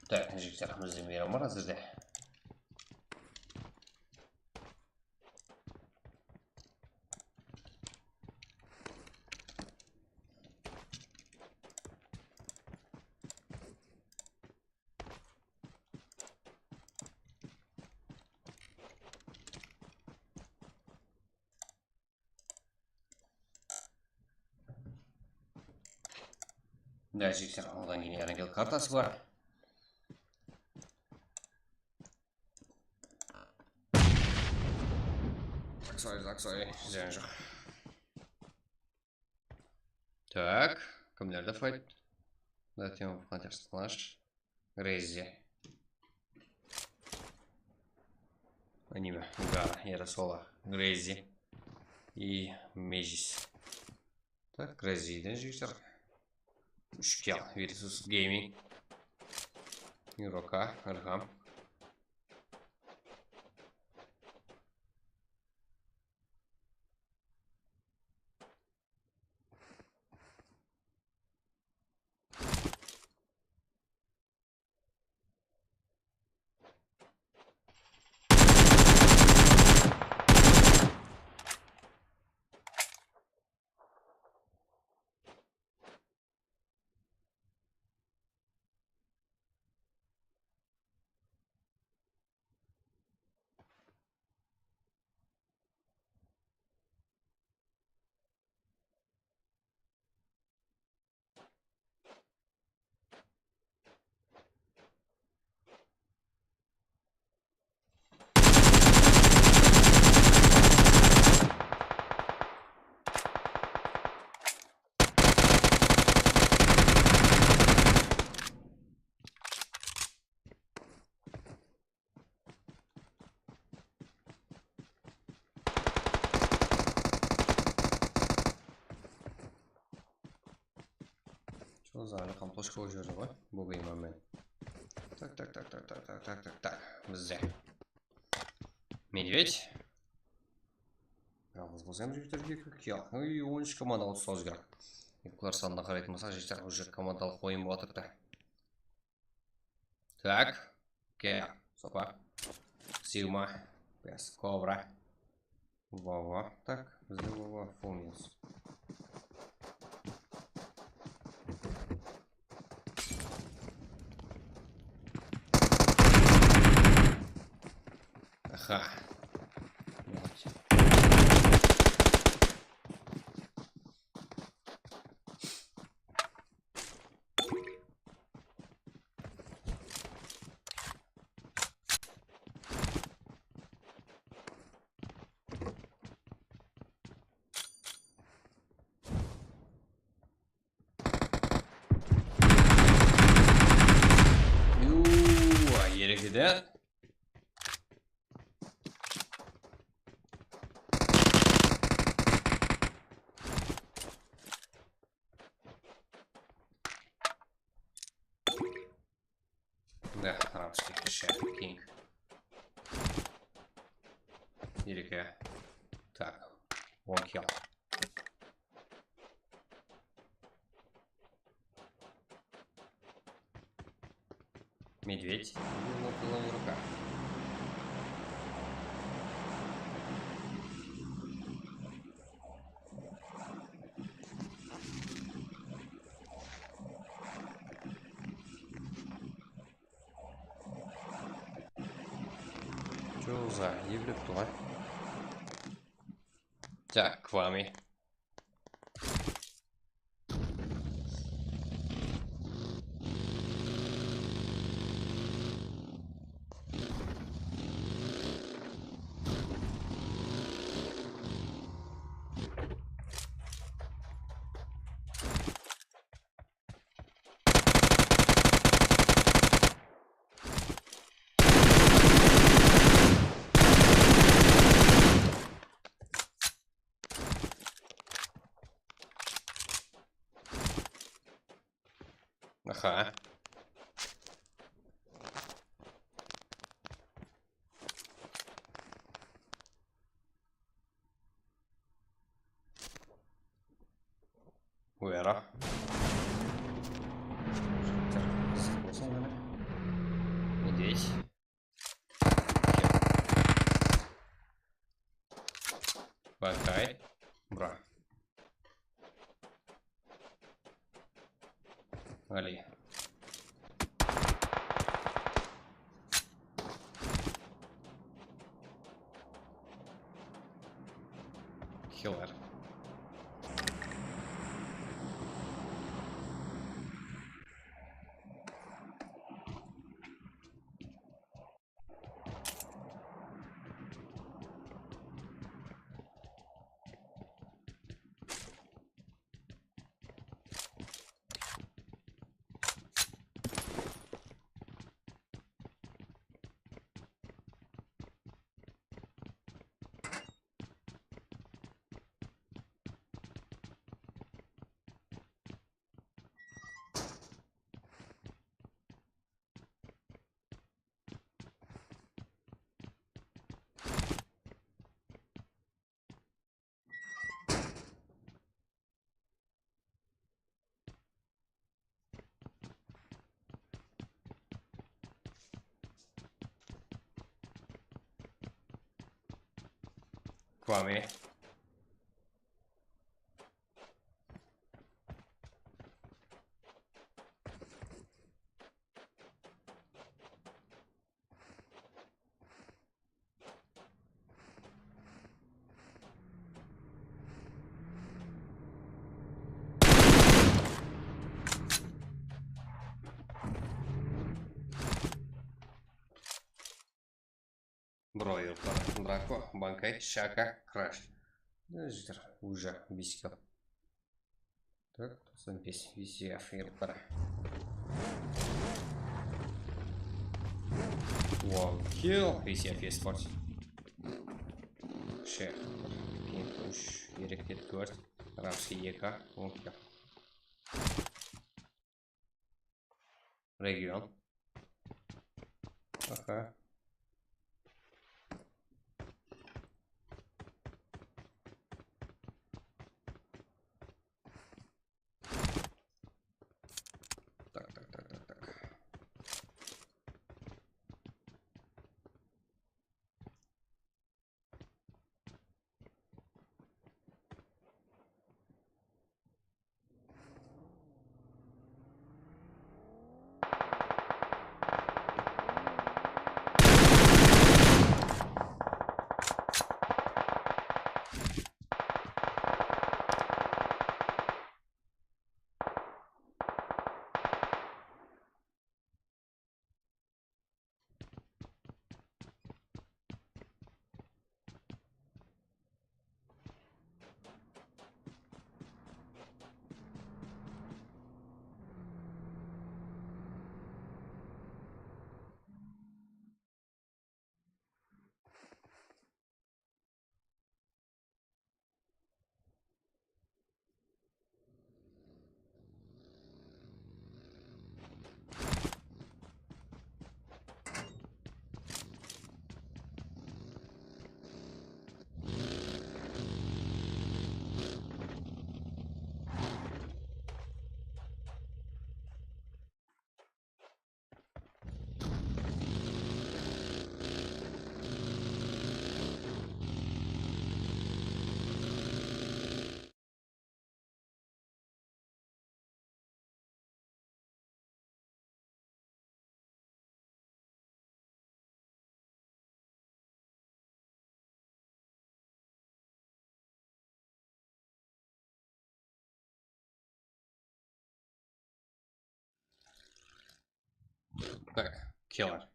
Так, jigitler, bizde meyram bar házirde. Mına jigitler, odan keyin Erangel kartası bar. Aksoy, Aksoy, zıyan joq. Так, kimlerde fight? Затем Hunters Clash. Crazy. Anime, Gara, Yarasola, Crazy. И Mezis. Так, Crazyden jigitler. Úsh kill versus Gaming. Yuroka, Ilham. Házir qamtoshka bolıp júrdi ǵoy. Bugayman men. Tak, tak, tak. Bizde. Medved. Yalǵız bolsam, jigitler, eki kill. Oy, on úsh komanda uslawımız kerek. Eklar sanına qaraytın bolsaq, jigitler, уже komandalıq oyın bolıp atırdı. Tak. Ke, sopa. Sigma. Bes, Kobra. Vova. Tak, bizde Vova full minus. Aha. Yuu, erek edi. Da, arabskiy shayaq keng. Ereke. Tak, on kill. Медведь. Выпила в руках. Joza, ebilip tur ǵoy. Так, к вами. Aha. Uyara. Медведь. Bakay. Bura. Ali. Killer. Kwame. Broiler, Draco, Bankay, Shaka, Crash. Да, уже бес kill. Так, toqsan bes, V C F yırıqları. On kill, V C F Esports. Shek, King úsh, Ereket tórt, Rapsi eki, on kill. Region. Aha. Tak, tak, tak, tak, tak. Так, killer.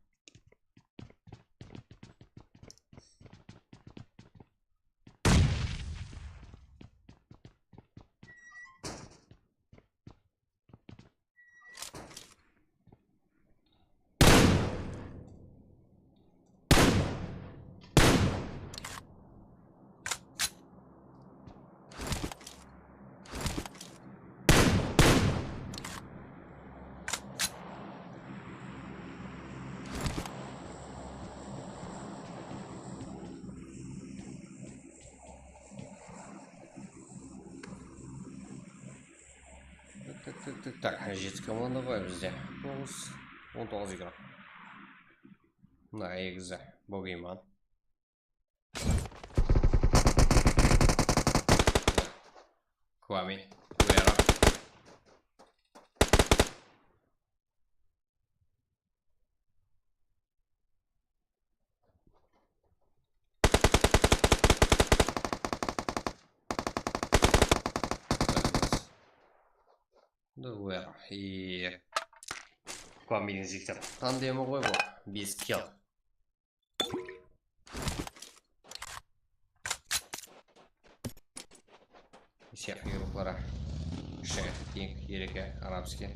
Tak, tak, tak, tak, tak. Jeti komanda bar bizde. Toǵız, on toǵız igra. Mına egizi Bogeyman. Kwame, Guerra. Guerra. Kwameniń jigitler tandemi ǵoy bul. Bes kill. Siyaq yuyruqları. Shayx, Pink, Ereke, Arabskiy.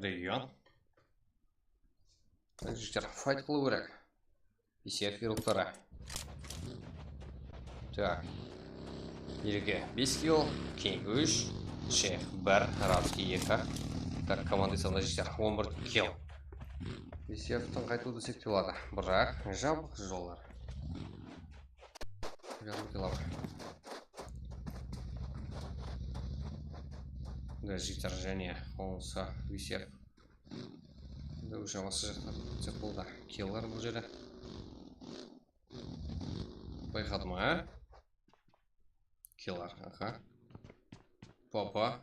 Region. Jigitler, fayt qılıw kerek. P C F yuyruqları. Tak. Ereke bes kill, King úsh, Shayx bir, Arabskiy eki. Tak, komanda esabında jigitler, on bir kill. P C F-tiń qaytıw desek te boladı. Biraq jabıq jollar. Jabıq jollar. Jigitler jáne onsı V C F. Endi óshe basqa jaqtan ketsek boldı. Killer bul jerde. Bayqadım, a? Killer, aha. Papa.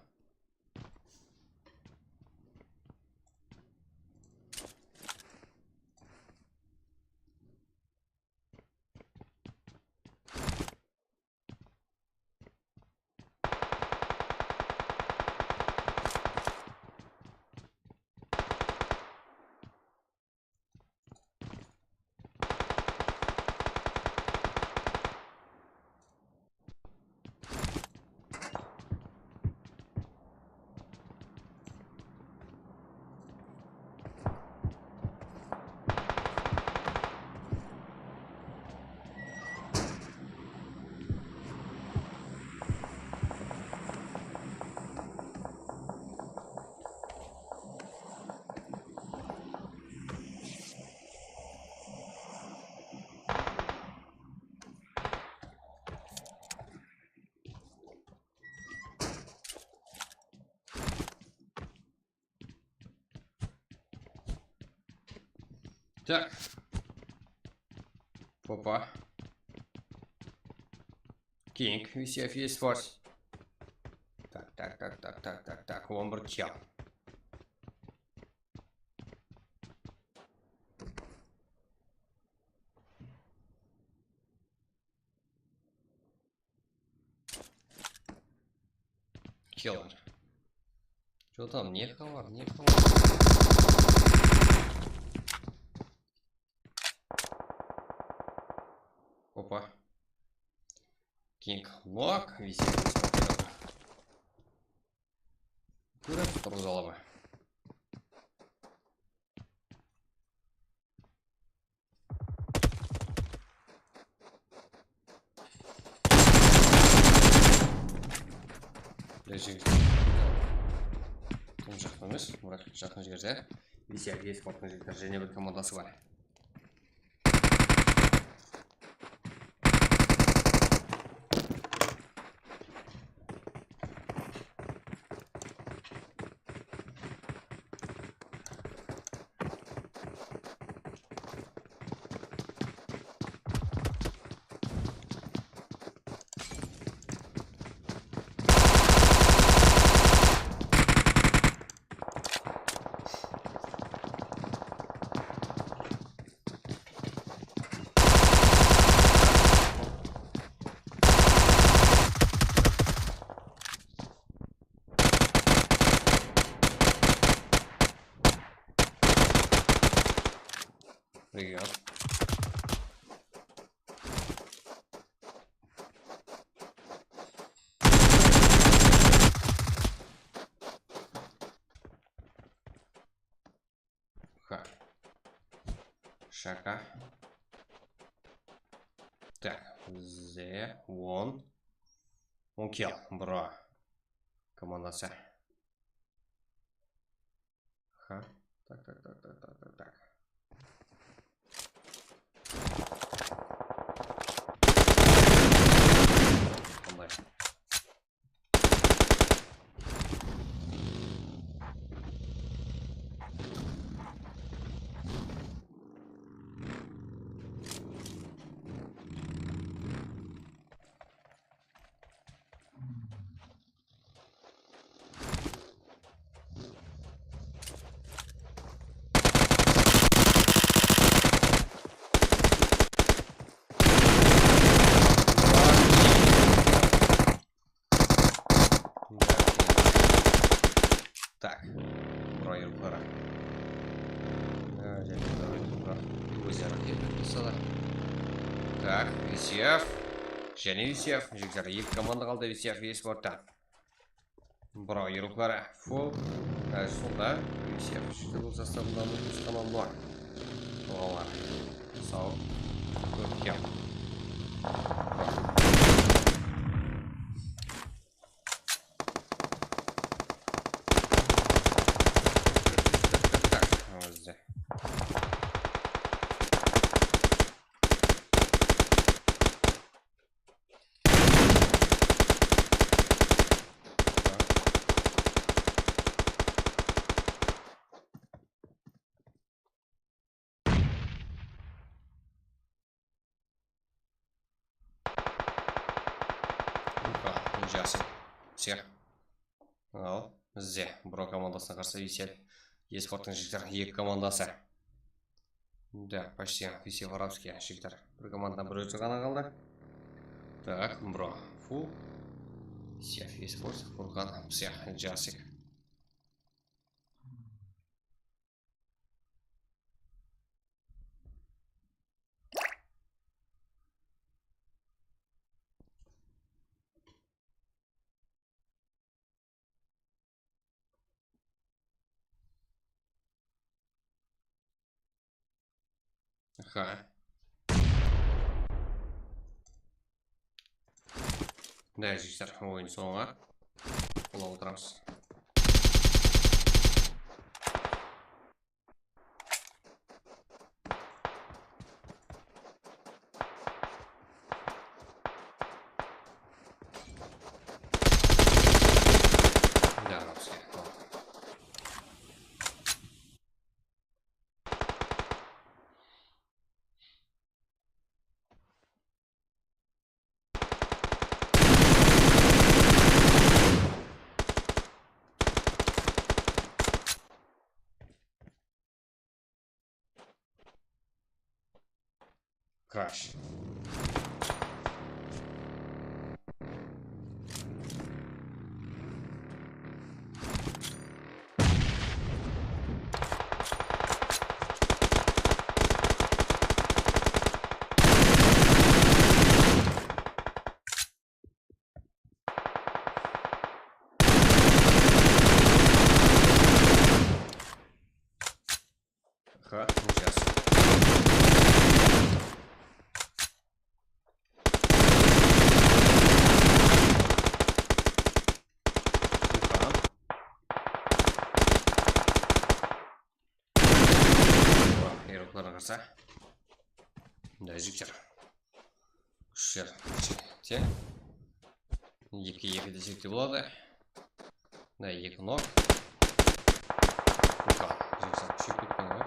Так. Опа. King, V C F eSports. Так, так, так, так, так, так, так, он bir kill. Killer. Что там, не хавар, не хавар. Опа. King Lock, везде. Курим, тургыза alaman. Jigit. Tım jaqın emes, Murat jaqın jerde. V C F eSporttıń jigitleri jáne bir komandası bar. Привет. Ха. Shaka. Так, bizde on. On kill, bro. Komandası. Ha. Tak, tak, tak. Qanday? Tak, bro, yurıqları. Ózleri qıymet qılsalar. Tak, V C F. Jáne V C F. Jigitler, eki komanda qaldı V C F eSporttan. Bro, yurıqları full. Házir sonda V C F jigitler bul sostavındaǵı úsh qana nol. Olar. Saw. Kórkem. Jaqsı. Всех. Al, bizde Bro komandasına qarsı Visel esporttıń jigitler eki komandası. Da, почти Visel Arabskiy jigitler. Bir komandadan bir ózi ǵana qaldı. Tak, Bro full. Visel esport, Furkan, Psix, Jasik. Aha. Mına jigitler, oyın sońı. Qolap otıramız. Krash. Aha, сейчас. Aha. Bak, eroklarına qarsa. Mınday jigitler. Úshler teń. Eki, eki de jigitler boladı. Mına eki nok. Furkan, jigitler kúsheyip ketken ǵoy.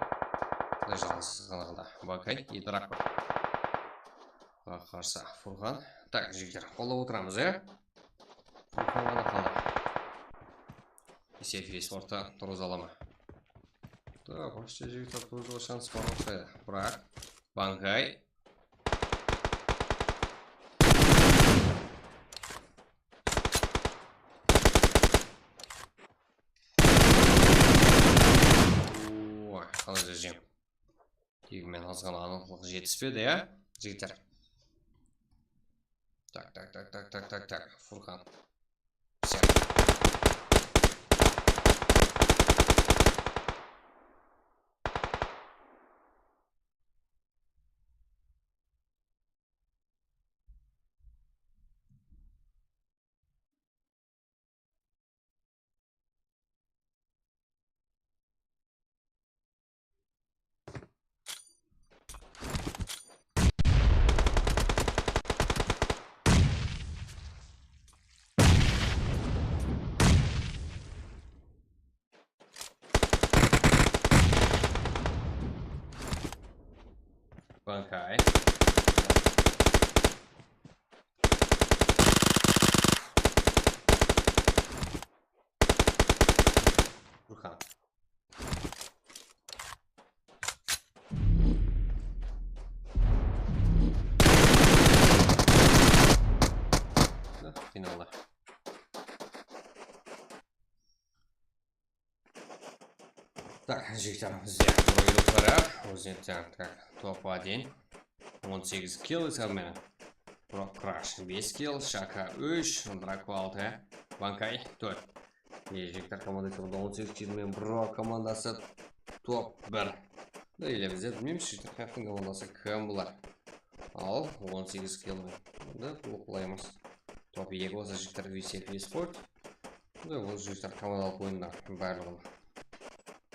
Mına jalǵız ǵana qaldı. Bankay, eki rak bar. Qarsı Furkan. Tak, jigitler, qolap otıramız, ya? Furkan ǵana qaldı. Visel esportta turǵıza ala ma? Tak, вообще jigitler turǵızıwǵa shans bar uqsaydı. Biraq, Bankay. Oy, qalay jazayım? Tegi men azǵana anıqlıq jetispedi, ya, jigitler? Tak, tak, tak, tak, tak, tak, tak, Furkan. Всё. Bankay. Furkan. Qıynaldı. Tak, jigitler, bizde oyın qara. Ózine tak, tak, top один. On segiz kill esabı menen. Bro Krash bes kill, Shaka úsh, Drako altı, Bankay tórt. Jigitler komandası bunda on segiz kill menen Bro komandası top bir. Da ele bizler bilmeymiz, jigitler, qayaqtıń komandası kim bular. Al, on segiz kill menen. Da, ulıqlayımız. Top eki bolsa jigitler Visef Esport. Da, bul jigitler komandalıq oyında barlıǵın.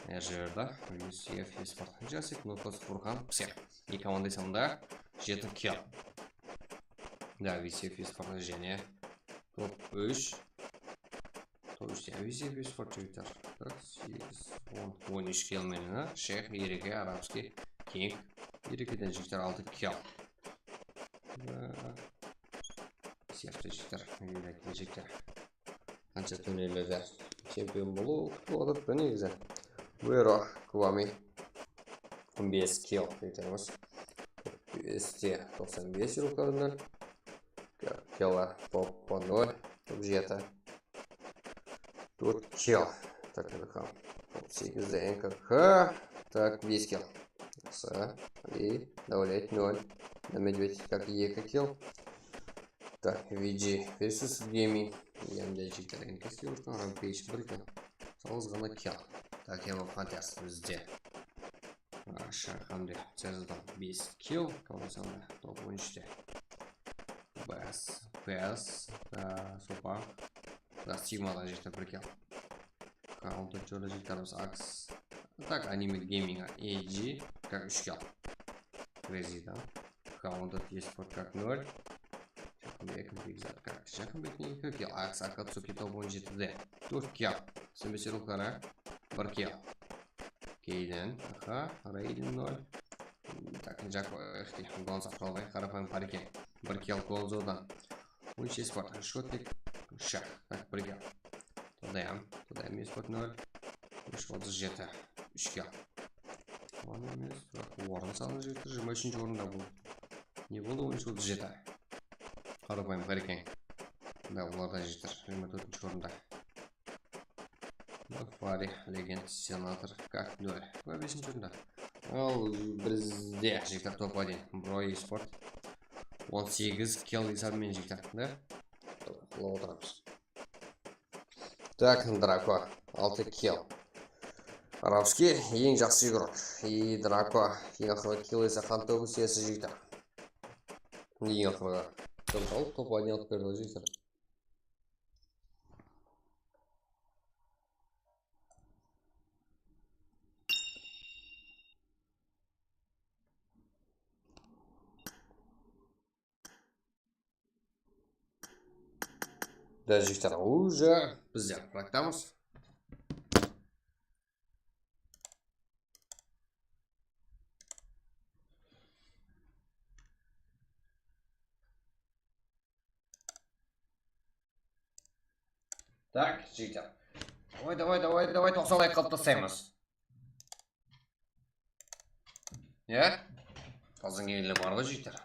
Her jerde Visef Esport. Jasik, Nukos, Furkan, Psix. Eki komanda esamında jeti kill. Da, Visef Esport jáne top úsh. Top úshte Visef Esport jigitler. Tak, segiz, on, on úsh kill menen, a? Sheyx, Ereke, Arabskiy, King. Erekeden jigitler altı kill. Ee, Jigitler, jigitler, jigitler. Qansha turnirderde chempion bolıw kútip otırıptı negizi. Buero Kwame. On bes kill deymiz. Beste toqsan bes yurıqlarından. Killa top nol, top jeti. Tórt kill. Tak, N K. Top segiz de N K K. Tak, bes kill. Sa, и добавлять ноль. На медведь как eki kill. Так, V G versus Gaming. Endi jigitler enkes yurtın Rampage bir kill. Salıs ǵana kill. Tak, Evo Hunters bizde. Shaqam de Cezardan bes kill. Kalmasanda top on úshte. Bas, Bas, Sopa. Bas, Sigmadan jigitler bir kill. Counter jigitlerimiz Aks. Так, Anime Gaming A G как úsh kill. Crazydan. Counter Esport как nol. Jaqınbek Bigzat как. Jaqınbek eki kill. Aks Akatsuki top on jetide. Tórt kill. Sembeserukara bir kill. Keydin, aha, Raiden nol. Так, Jako, эх, Gonzo Xrolbay, Qarapayım Parike. Bir kill Gonzodan. On úsh Esport, Shotnik, Shaq, tak, bir kill. Todayam, Todayam Esport nol. Úsh otız jeti, úsh kill. Oǵan emes, biraq orın sanı jigitler, jigirma úshinshi orında bul. Ne boldı, on úsh otız jeti? Qarapayım Parike. Da, olardan jigitler, jigirma tórtinshi orında. Fari, Legend, Senator, как nol. Jigirma besinshi orında. Al, bizde jigitler top один. Bro Esport. On segiz kill esabımen jigitler, da? Qılıp otıramız. Так, Drako, altı kill. Arabskiy, eń jaqsı igrok. И Drako, eń aqırǵı kill esa qan tógis iyesi jigitler. Eń aqırǵı. Top alıp, top один alıp berdi jigitler. Да, jigitler, уже bizler praktamız. Так, jigitler. Давай, давай, давай, давай, toqsan layk qılıp taslaymız. Ya? Qazın kelgende bar ǵoy, jigitler.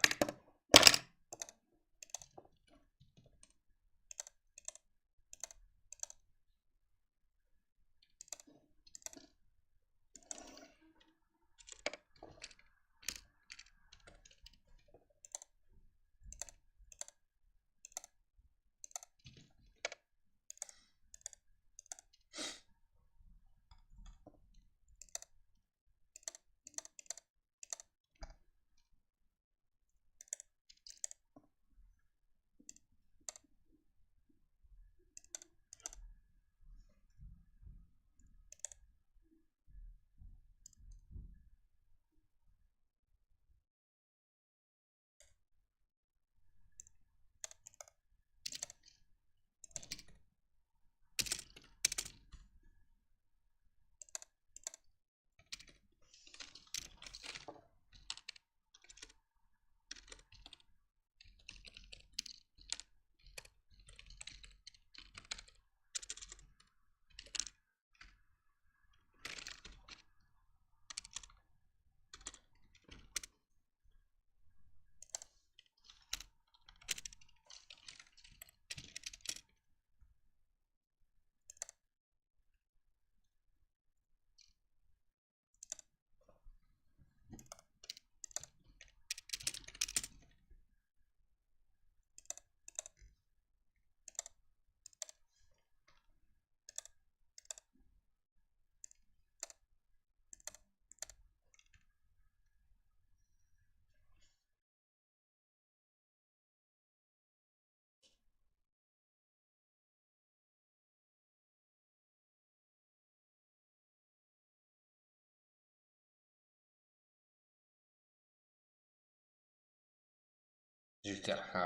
Jigitler, a,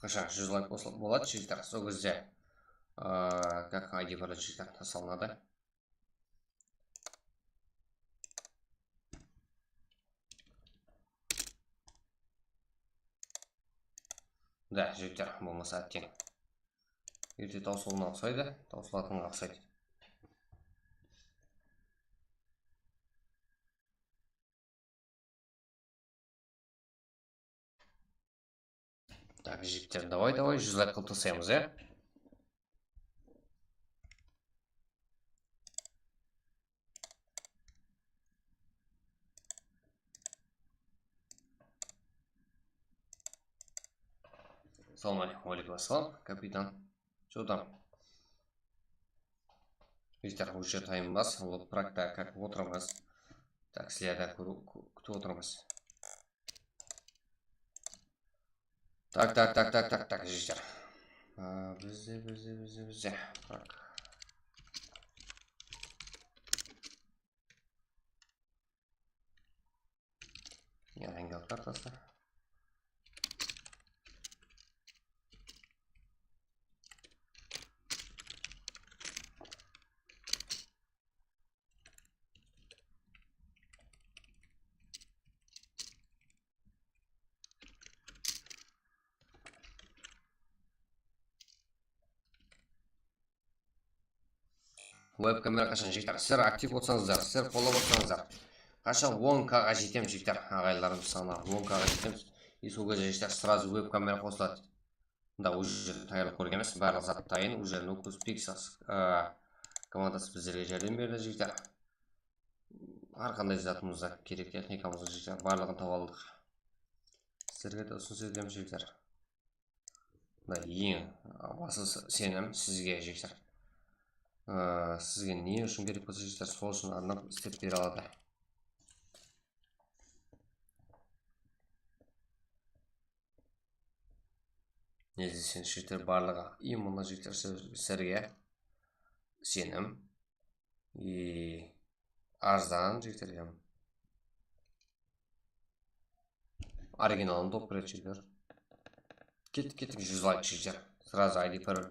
qashan júz layk bola-, boladı, jigitler, sol gezde, a, как I D baradı, jigitler, tasalanadı. Da, jigitler, bolmasa átteń. Erte tawsılıwına uqsaydı, tawsılatınǵa uqsaydı. Tak, jigitler, davay, davay, júz layk qılıp taslaymız, ya. Assalawma aleykum. Wa aleykum assalam, kapitan. Что там? Jigitler, уже tayınbas, вот, praktika kak otırmız. Tak, sizlerden kóriw, kú-, kútip otırmız. Tak, tak, tak, tak, tak, tak, jigitler. A, bizde, bizde, bizde, bizde. Tak. Yańı hangout kartası. Web kamera qashan, jigitler? Sizler aktiv otsańızlar, sizler qollap otsańızlar. Qashan on K ǵa jetemiz, jigitler, aǵayinlarımız, sana on K ǵa jetemiz. И sol gezde, jigitler, сразу web kamera qosıladı. Mında уже tayarlıq kórgenmiz, barlıq zat dayın, уже Nukus Pixels, a, komandası bizlerge járdem berdi, jigitler. Hár qanday zatımızda kerek texnikamızdı, jigitler, barlıǵın tawıp aldıq. Sizlerge de usınıs etemiz, jigitler. Mına eń baslısı senim sizge, jigitler. I, sizge ne ushın kerek bolsa, jigitler, sol ushın arnap islep bere aladı. Ne deseńiz, jigitler, barlıǵı, именно, jigitler, siz-, sizlerge senim. И arzan, jigitler, ya. Originalın tawıp beredi, jigitler. Kettik, kettik, júz layk, jigitler. Сразу I D parol.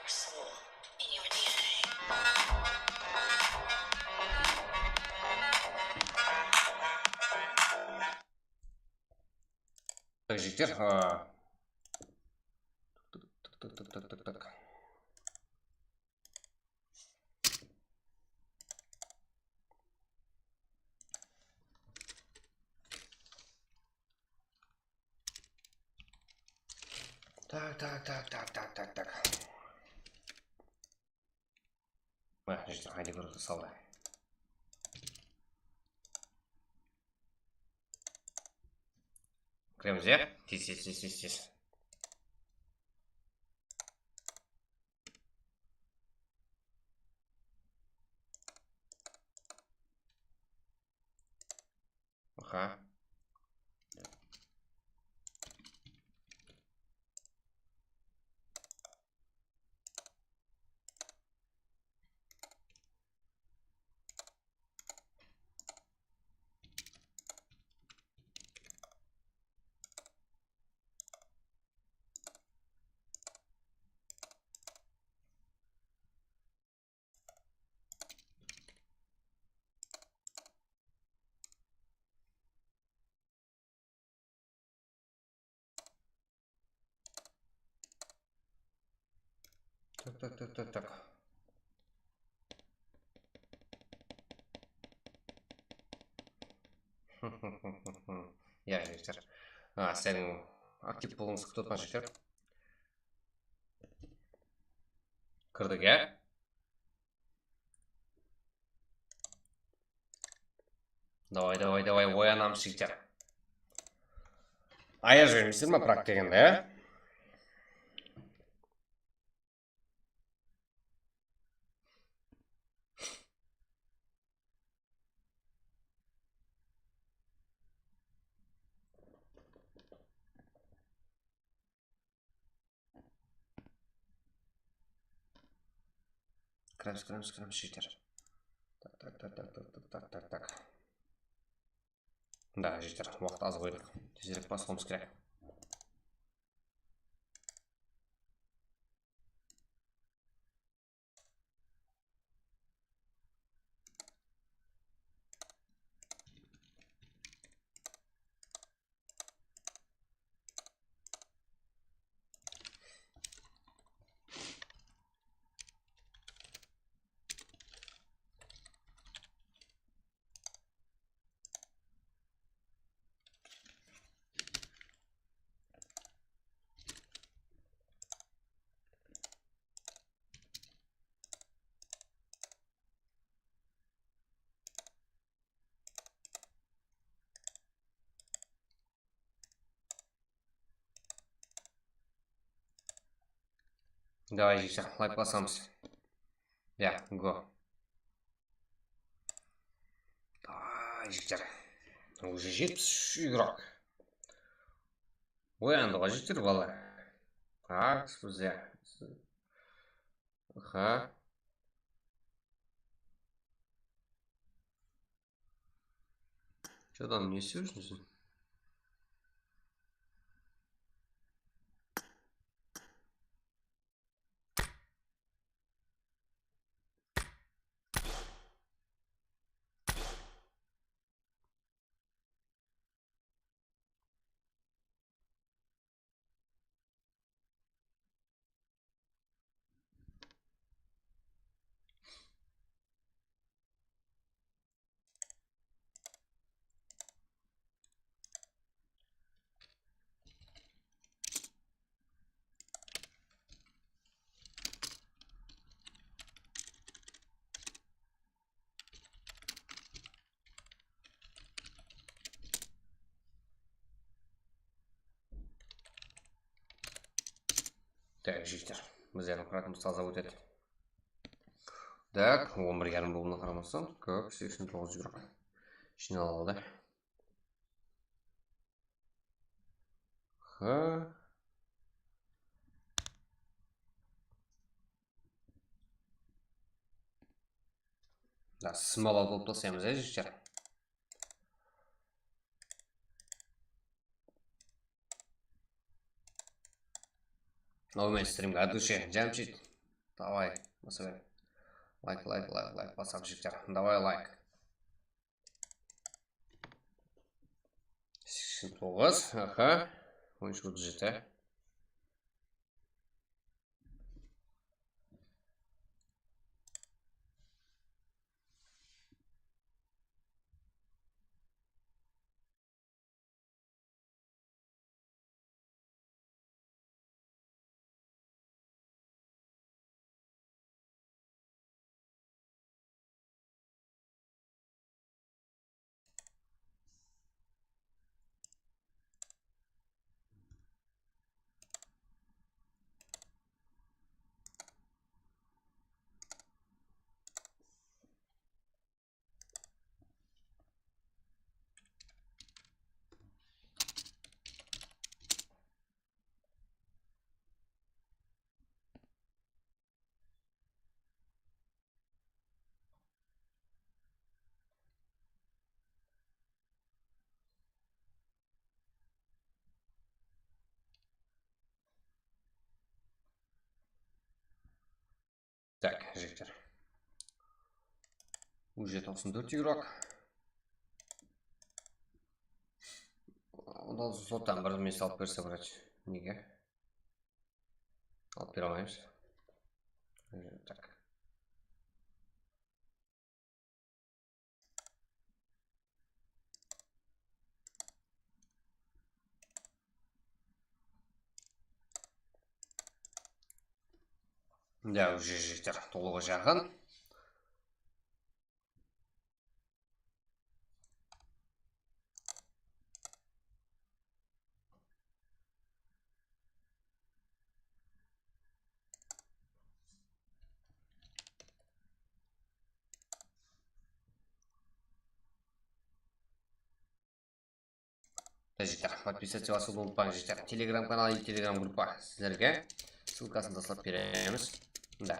soul, in your D N A. Tak, jigitler, a, tak, tak, tak. Tak, tak, tak. Mına, jigitler, hayda, kórip saldı. Kiremiz, ya? Tez, tez, tez, tez, tez. Aha. Tak, tak, tak, tak, tak. Ya, jigitler. A, sizlerdiń aktiv bolıwıńızdı kútip otırman, jigitler. Kirdik, ya? Davay, davay, davay, oyanamız, jigitler. Ayaq joymaysızlar ma, prak degende, ya? Kiremiz, kiremiz, kiremiz, jigitler. Tak, tak, tak, tak. Da, jigitler, waqıt az qoydıq. Tezirek basqımız kerek. Davay, jigitler, layk basamız. Ya, go. Davay, jigitler. Уже jetpis úsh igrok. Oyandı ǵoy, jigitler, bala. Tak, bizde. Aha. Jadam, ne islep júrsiń sen? Tak, jigitler, bizlerdiń pratımız taza ótedi. Tak, on bir yarım bolǵanına qaramastan, kóp, seksen toǵız igrok jıynaldı. Ha. Da, smolov bolıp taslaymız, ya, jigitler. Aw, men strimge от души, Jamshid. Davay, basa ber. Layk, layk, layk, layk basam, jigitler. Davay, layk. Seksen toǵız, aha. On úsh, otız jeti. Tak, jigitler. Уже toqsan tórt игрок. Onda slottan bir mesa alıp berse, brach. Nege? Alıp bere almaymız. Tak. Да, уже jigitler, tolıǵa jaqın. Jigitler, подписаться basıwdı umıtpań, jigitler. Telegram kanalı, Telegram gruppa sizlerge ssılkasın taslap beremiz. Da.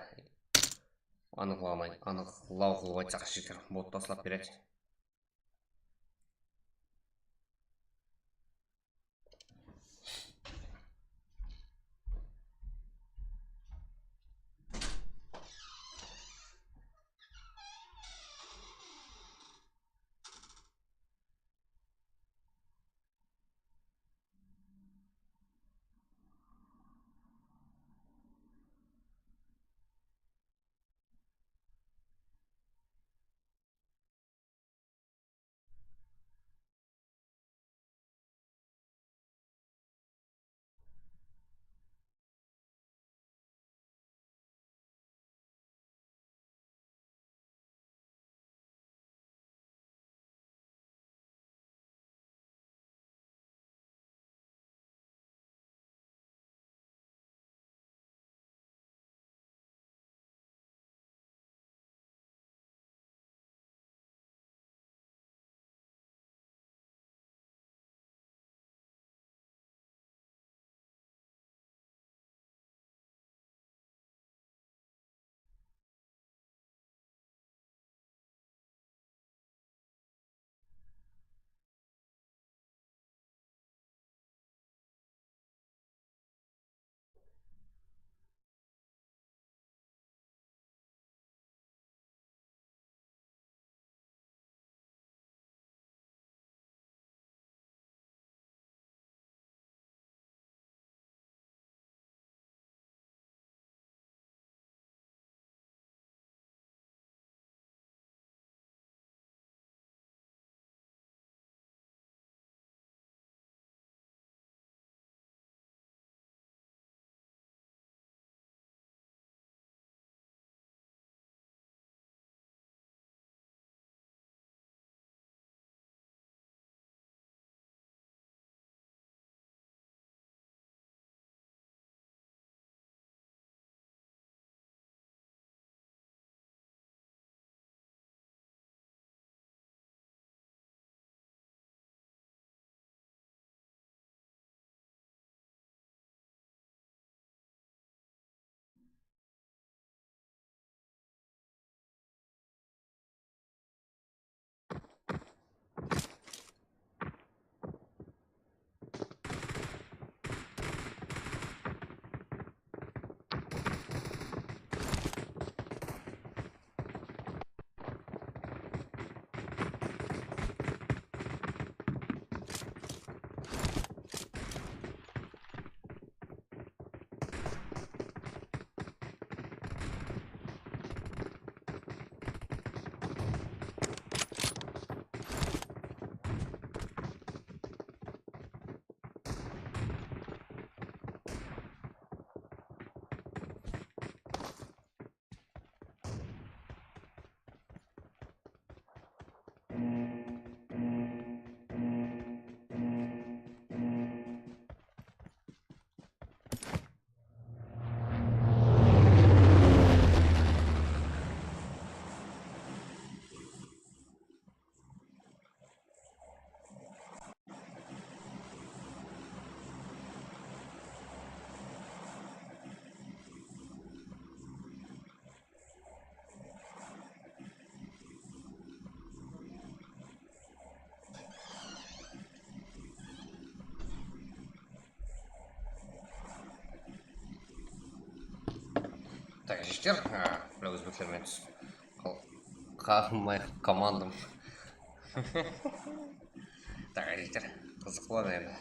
Anıqlaw, anıqlaw qılıp aytsaq, jigitler, bot taslap beredi. Tak, jigitler, a, mına ózbekler menen túsip qal-, qalmay komandam. Tak, jigitler, qızıq boladı endi.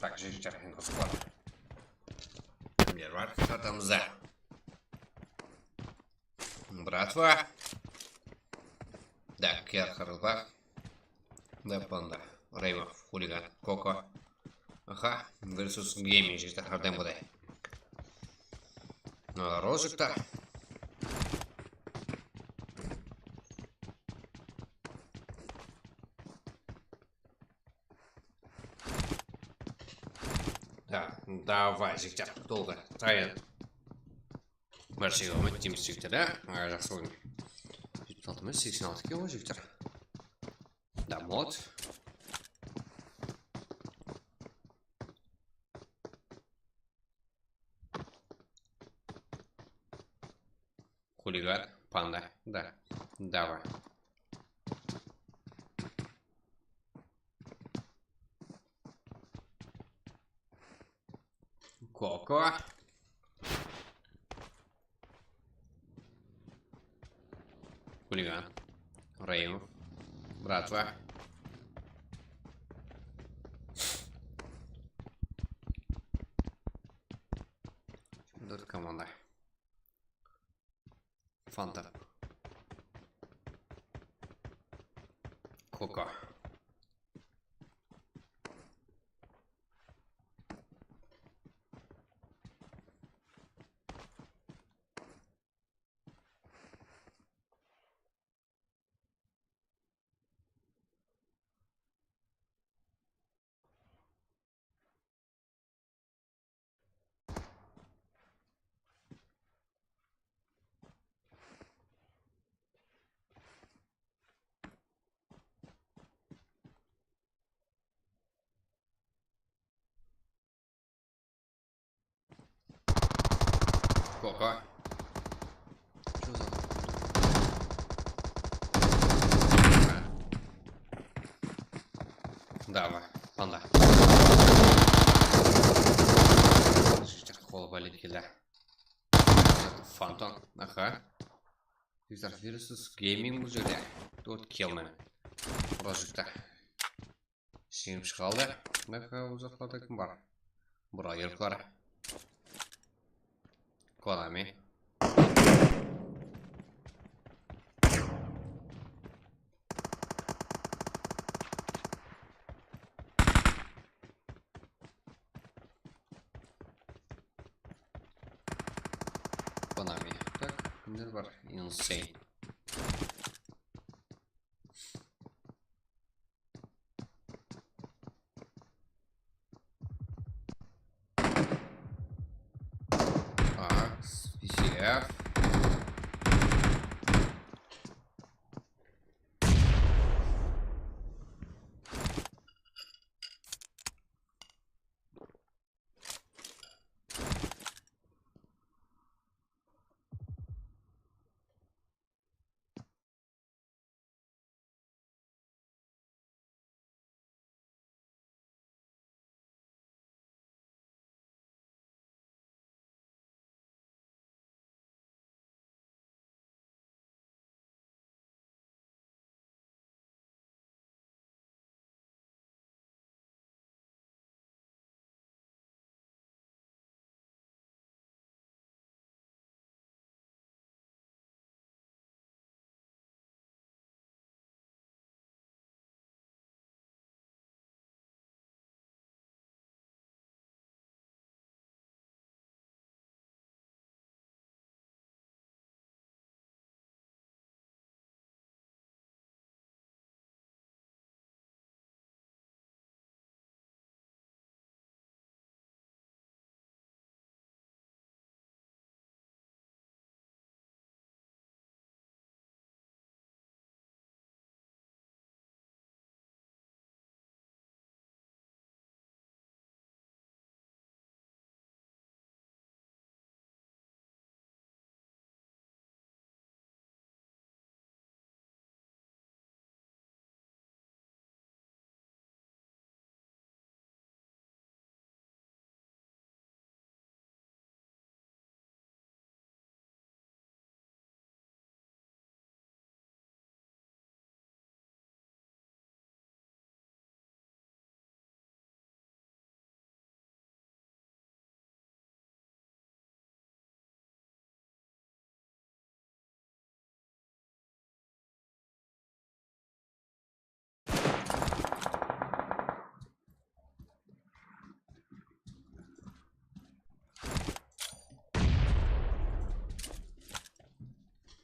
Tak, jigitler, endi qızıq bar. Kimler bar kartamızda? Bratva. Dakker, Qaraqalpaq. Da, Panda, Reymov, Xuligan, Koko. Aha, versus Gaming, jigitler, hár dayım qıday. Rozıkta. Da, davay, jigitler, dolǵı, tayın. Bárshege húrmet, jigitler, da. Aa, jaqsı oyın. Jetpis altı emes, seksen altı eken ǵoy, jigitler. Da, mod. Xuligan, Panda, da, davay. Koko. Xuligan. Reymov. Bratva. Tórt komanda. Fanta. Koko. Koko. Davay, Panda. Qol bálet keldi. Fantom, aha. Jigitler, versus Gaming bul jerde. Tórt kill menen. Rozıkta. Jeńip shıǵaldı. Mına uzaqlarda kim bar? Broyerklar. Konami. Konami. Tak, kimler bar? Insane. Tak, P C F.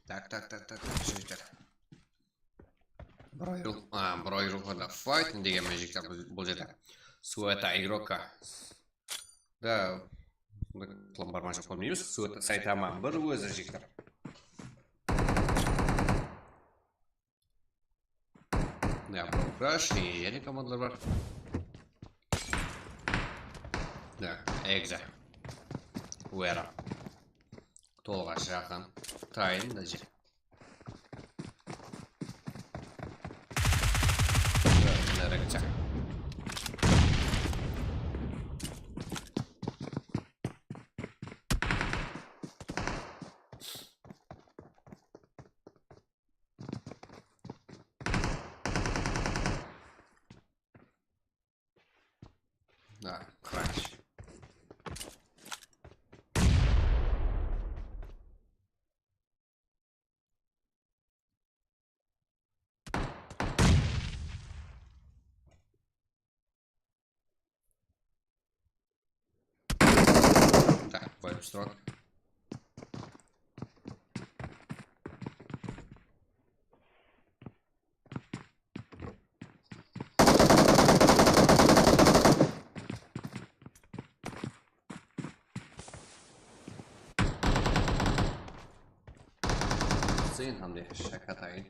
Tak, tak, tak, tak, tak, jigitler. Bir oy ruh, a, bir oy ruhında fight degen men jigitler bul, bul jerde. Sueta igroka. Da, bunday klan bar ma joq pa bilmeymiz. Sueta Saitama bir ózi jigitler. Ya, Crash, jáne komandalar bar. Ya, Exe. Uera. Tolǵa jaqın. Tayın da jer. Uera, Exe. Da, Crash. Tak, qoyıp turamın. Sen ham de shakatayın.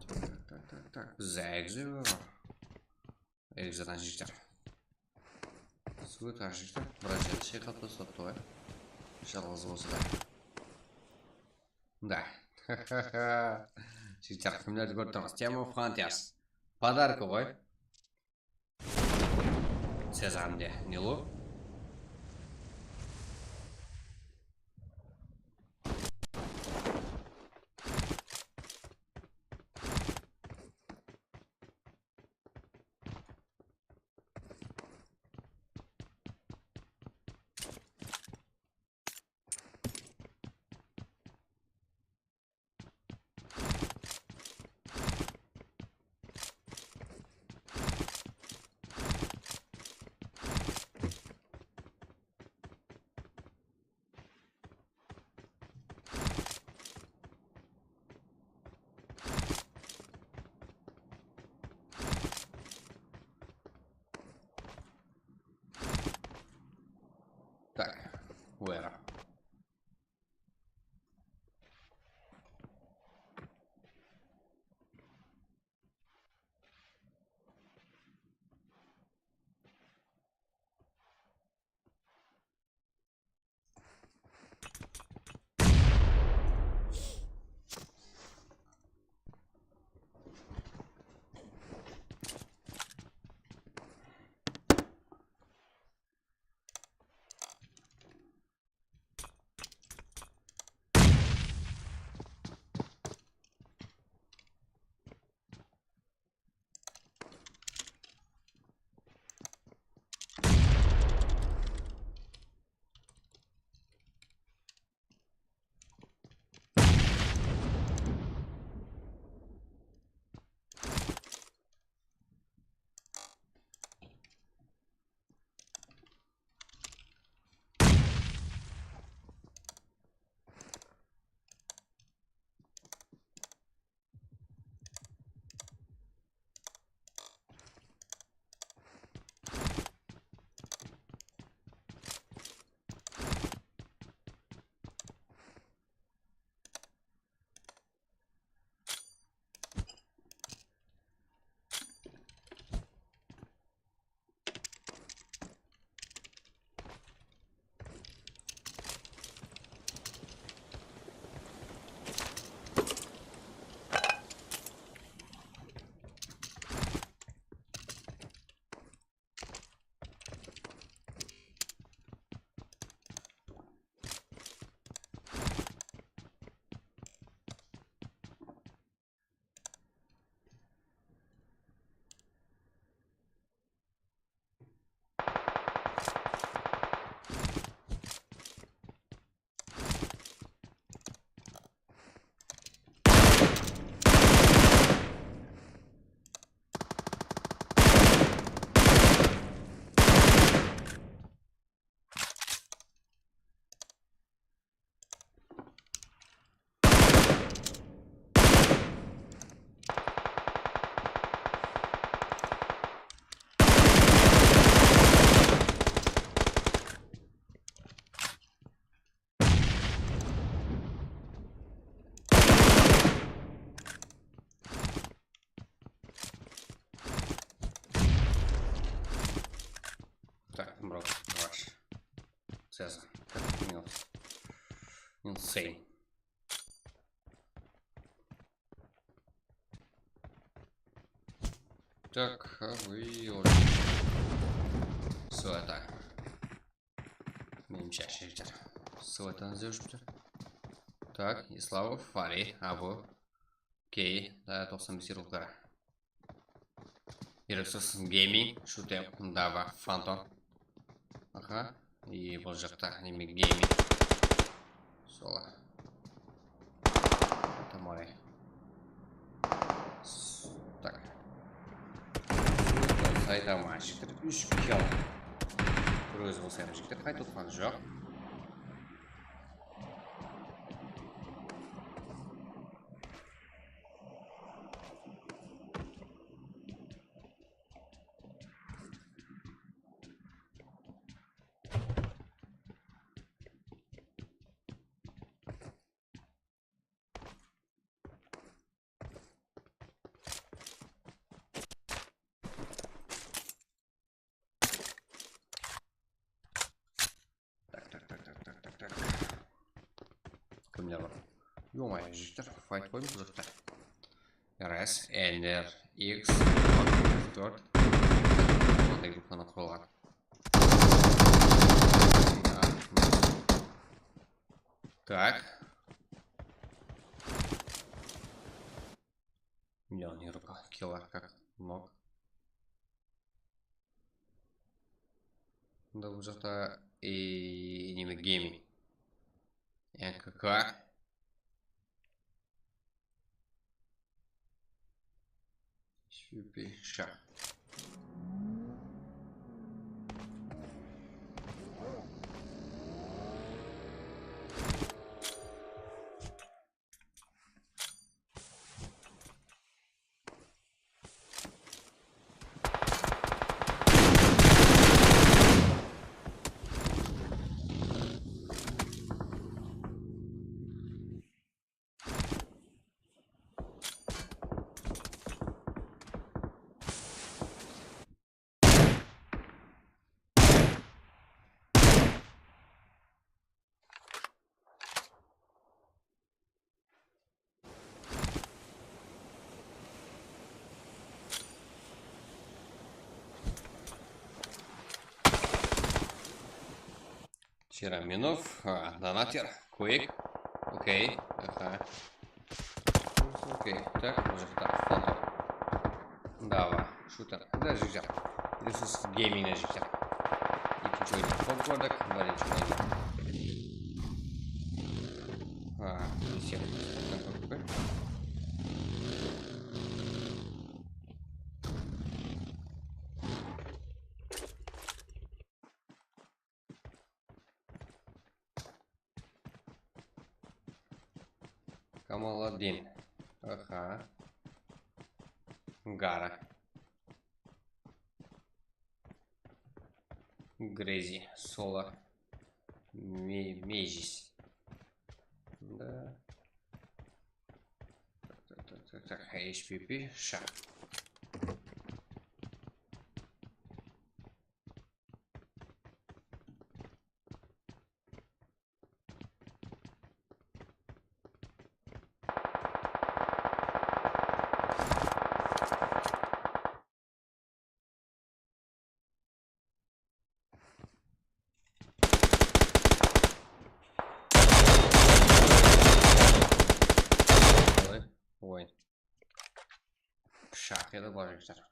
Tak, tak, tak, tak. Bizde Exe bar. Exedan jigitler. Sueta jigitler. Biraz jerde shayqalap taslaptı ǵoy. Jalǵız bolsa da. Da. Jigitler, kimlerdi kórip turmız? Team of Hunters. Podarka ǵoy. Sezamde Nilu. Where? Так, bro, хорош. Связан. Как минус. Insane. Так, а вы уже. Всё это. Menimshe, jigitler. Всё это izlep júripti. Так, Islamov, Ali, Abu, Key, da, toqsan bes yıllıqlar. Eriksos Gaming, Shutem, Dava, Phantom. Aha. I bul jaqta neme gaming. Solar. Tamay. S-, tak. Saytama jigitler, úsh kill. Bir ózi bolsa jigitler qayta utqan joq. Tak, tak, tak, tak, tak, tak, tak. Kimler bar? Ё-моё, jigitler, fight qoyıń bul jaqta. R S, N R X, on, tórt. Bunday gruppadan qurılǵan. Tak. Миллион евро кило как ног. Bunda bul jaqta, e, neme, gaming. N K K. Super shot. Seraminov, a, donater, kóyik. Okey, aha. Okey, tak, mına jaqta fanal. Dava, shooter. Da, jigjar. Resus Gaming-ne jigjar. Ekinshi oyın qop kórdik, birinshi oyın. Ha, desek, kórdik. Kamaladin. Aha. Gara. Grezi. Sola. Me-, Mejis. Da. Tak, tak, tak, tak, tak. H P P. Shaq. Oy, oy. Shaq edi, bor jigitler.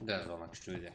Da, zona kúshli edi.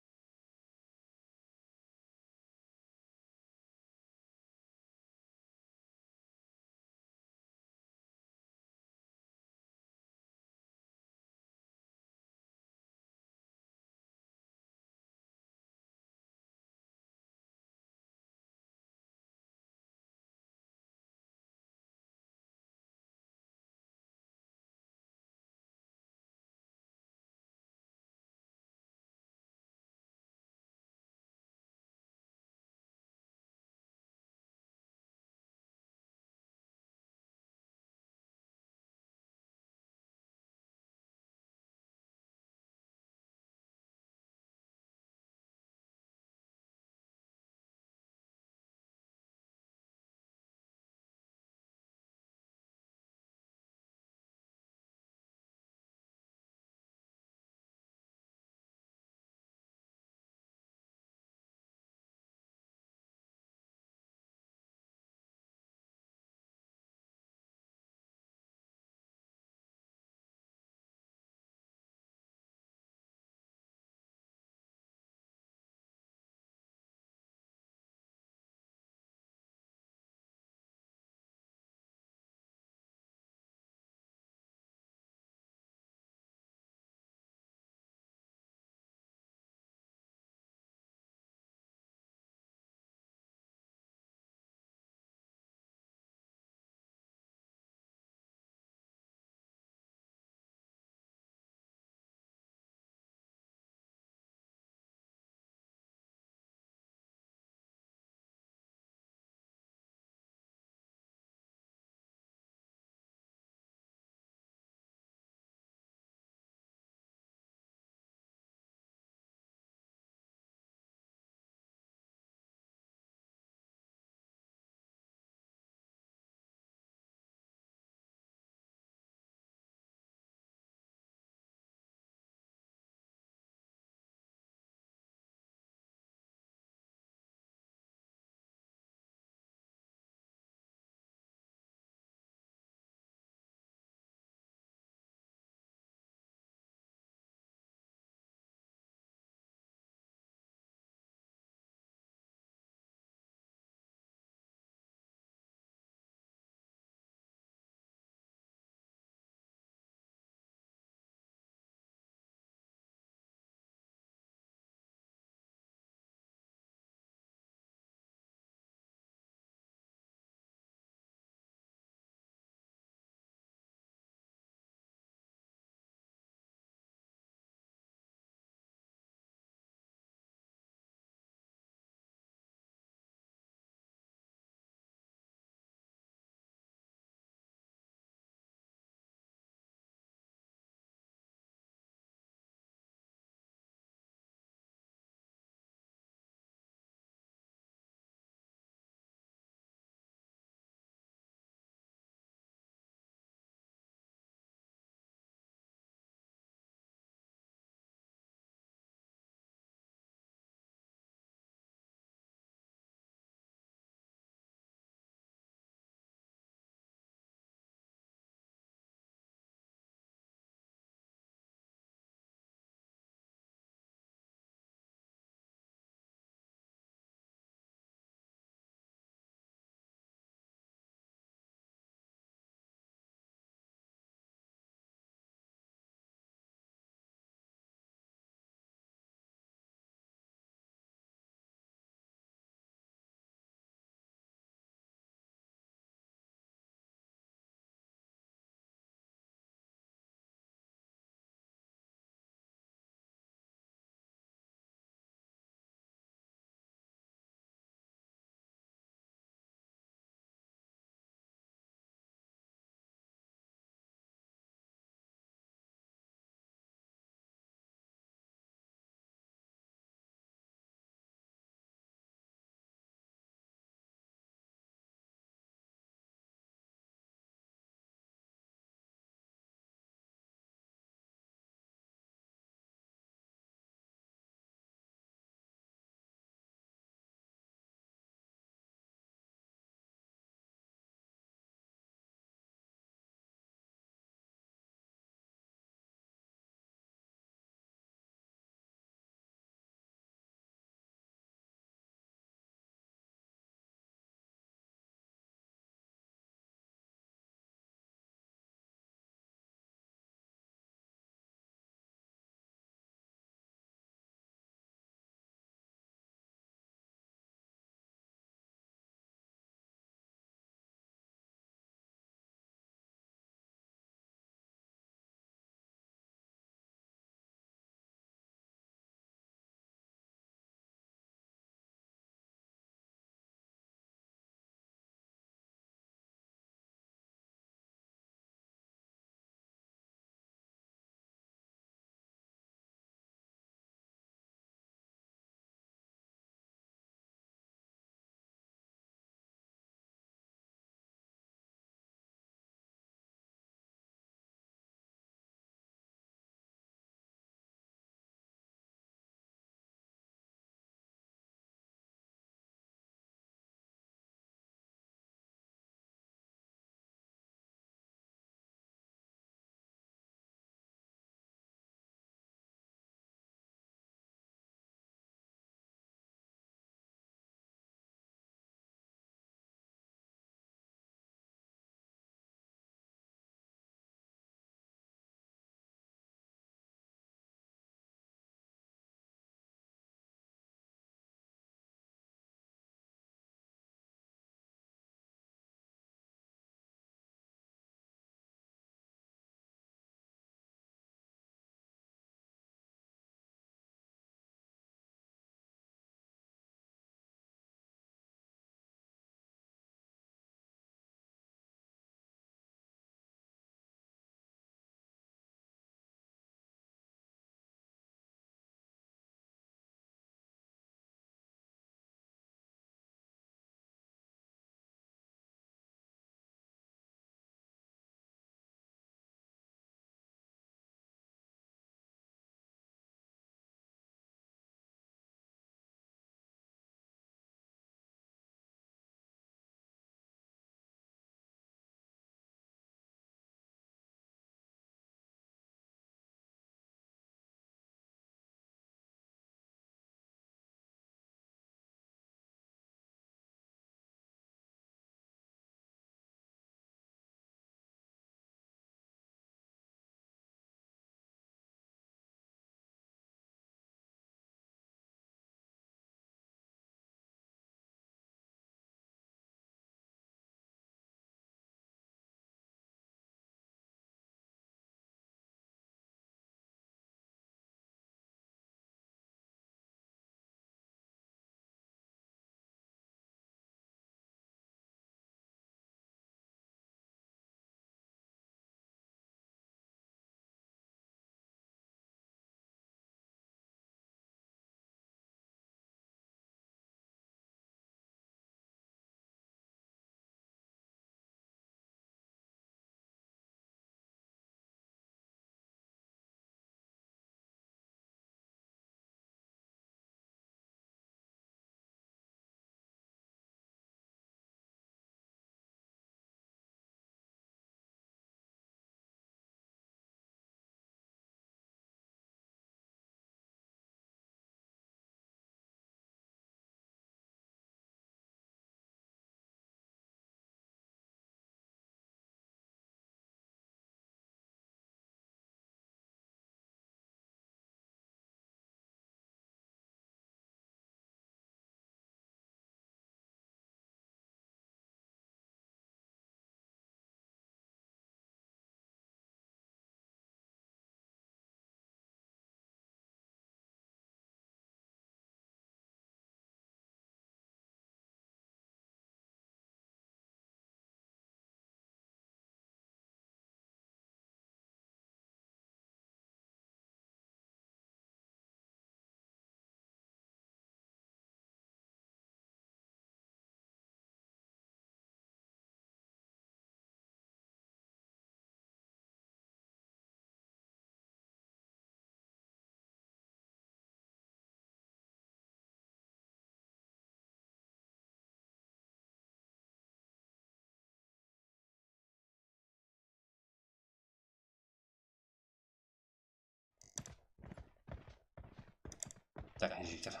Tak, jigitler.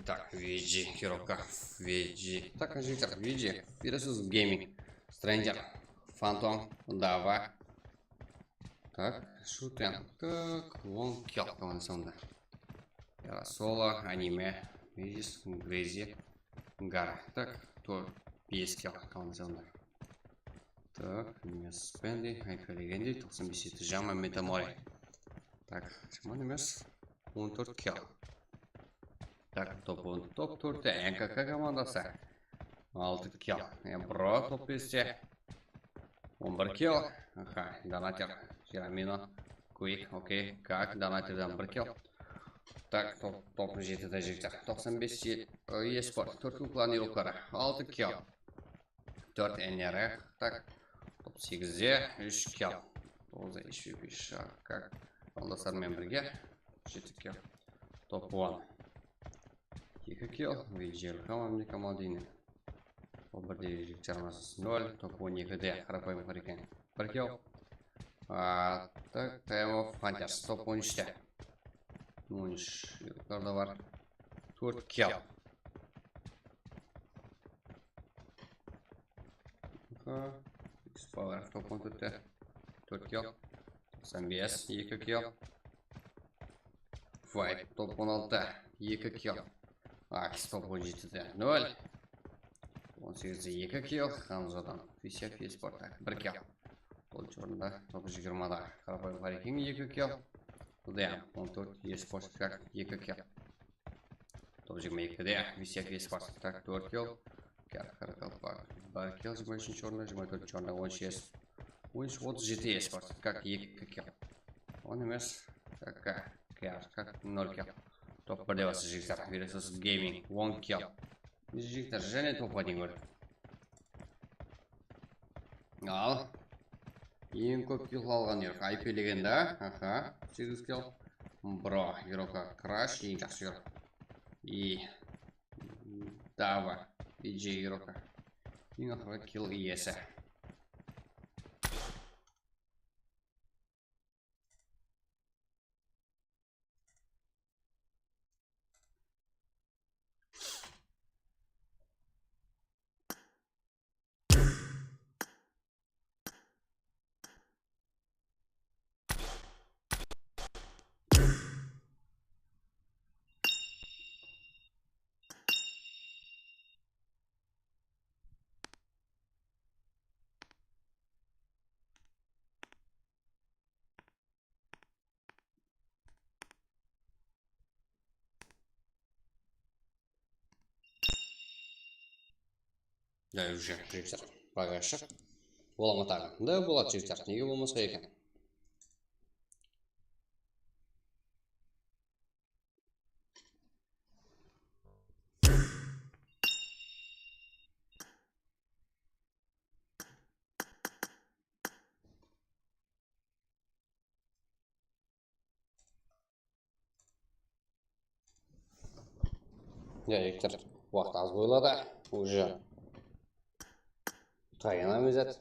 Так, V G, Кирилка, V G. Так, jigitler, V G. Versus Gaming. Stranger, Phantom, Dava. Так, Шутен. Так, он килл команда sonda. Solo, Anime, Vegis, Crazy, Gara. Так, то, bes kil komanda sonda. Так, Niyaz Spendi, Ayka Legendi, toqsan bes jeti jama, Metamori. Так, jaman emes. On tórt kil. Так, top on, top tórtte N K K komandası. Altı kil. E, Bro, top beste. On bir kil. Aha, Donater, Jeramino, Quick, okey. Kak, Donaterden bir kil. Так, top, top jetide jigitler. Toqsan bes, e, esport, tórt klan yurukları. Altı kil. Tórt N R X, так. Top segizde, úsh kil. Toǵızda H P Shak, kak. Joldaslari menen birge. Jeti kil. Top on. Eki kil. Vijel Kamamni Kamaldini. Top birde Erik Jarmasız, nol. Top on ekide Qarapayım Hariken. Bir kil. A, tak, Time of Hunters. Top on úshte. On úsh yurtlarda bar. Tórt kil. Aha, X Power top on tórtte. Tórt kil. Toqsan bes, eki kil. Fight top on altı, eki kil. Ax top on jetide, nol. On segizde eki kil. Hamzadan Fisya Fisport, bir kil. Toǵızınshı orında, top jigirmada Qarapayım Harikin, eki kil. Udayam on tórt, Esport, eki kil. Top jigirma ekide Visyak Esport, tak, tórt kil. Kar Karakalpak, bir kil, jigirma úshinshi orında, jigirma tórtinshi orında, on úsh es-, on úsh, otız jeti Esport, kak, eki kil. On emes, kak, kak, kak, nol kil. Top birde bası jigitler, Versus Gaming, on kil. Jigitler, jáne topqa deyin kórdik. Al. Eń kóp kill alǵan yurok. I P Legenda. Aha. Segiz kill. Bro, yurokqa Crash, eń jaqsı yurok. I Dava, V G yurokqa. Eń aqırǵı kill iyesi. Ya, уже, jigitler, bagajshıq. Bola ma taǵı? Da, boladı, jigitler, nege bolmasqa eken? Ya, jigitler, waqıt az qoyıladı. Уже tayanamız zat.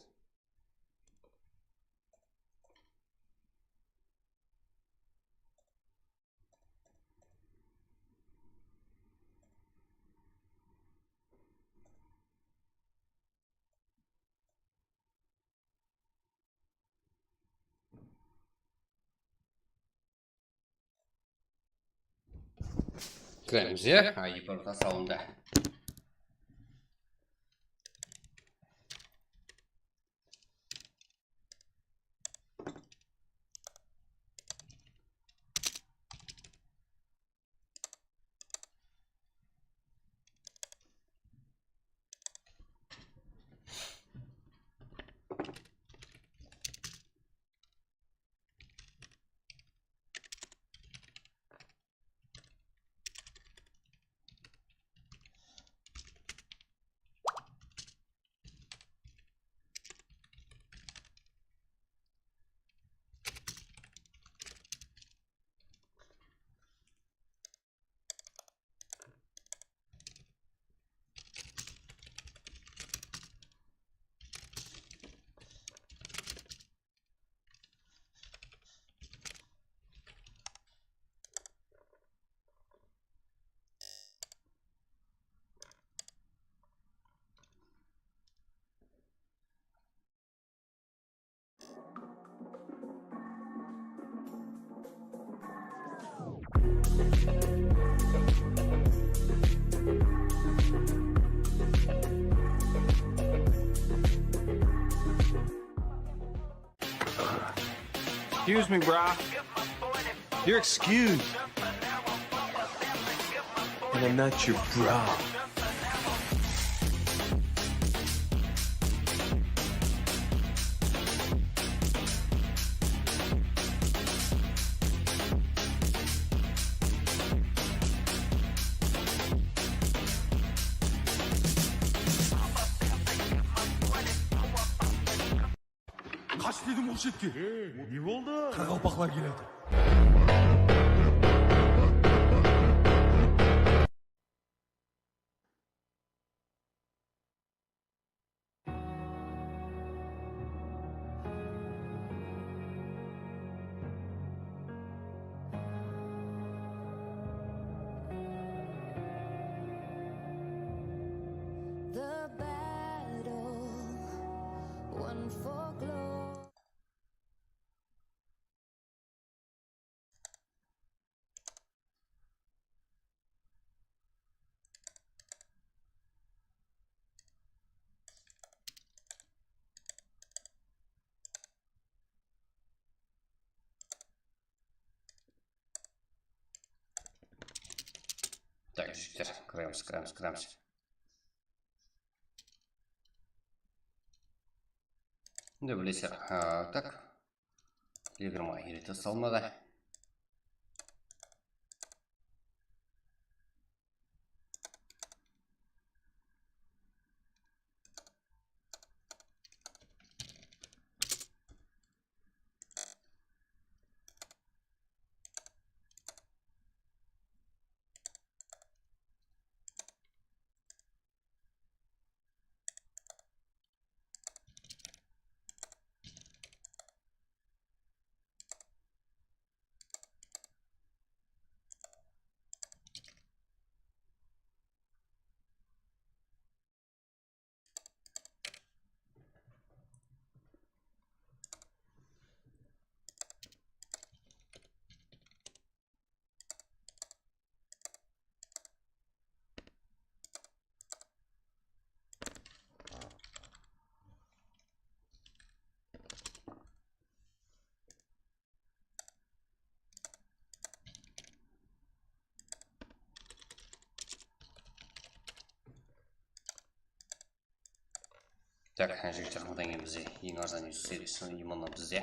Kiremiz, ya? Ay, bir tasavunda. Excuse me, brah. You're excused. And I'm not your bra. Qash dedim ol shetke. Ne boldı? Qaraqalpaqlar keledi. The battle won for glory. Так, jigitler, kiremiz, kiremiz, kiremiz. Endi bilesizler, a, tak. Telegramǵa kirip tasladım da. Так, jigitler, bunnan keyin bizde eń arzan úsh júz elliw limonnan bizde.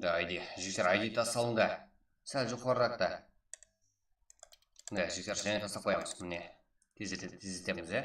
Da, I D. Jigitler, I D tasladıń da. Sál joqarıraq ta. Da, jigitler, jáne taslap qoyamız. Mine, tezlete-, tezletemiz, ya.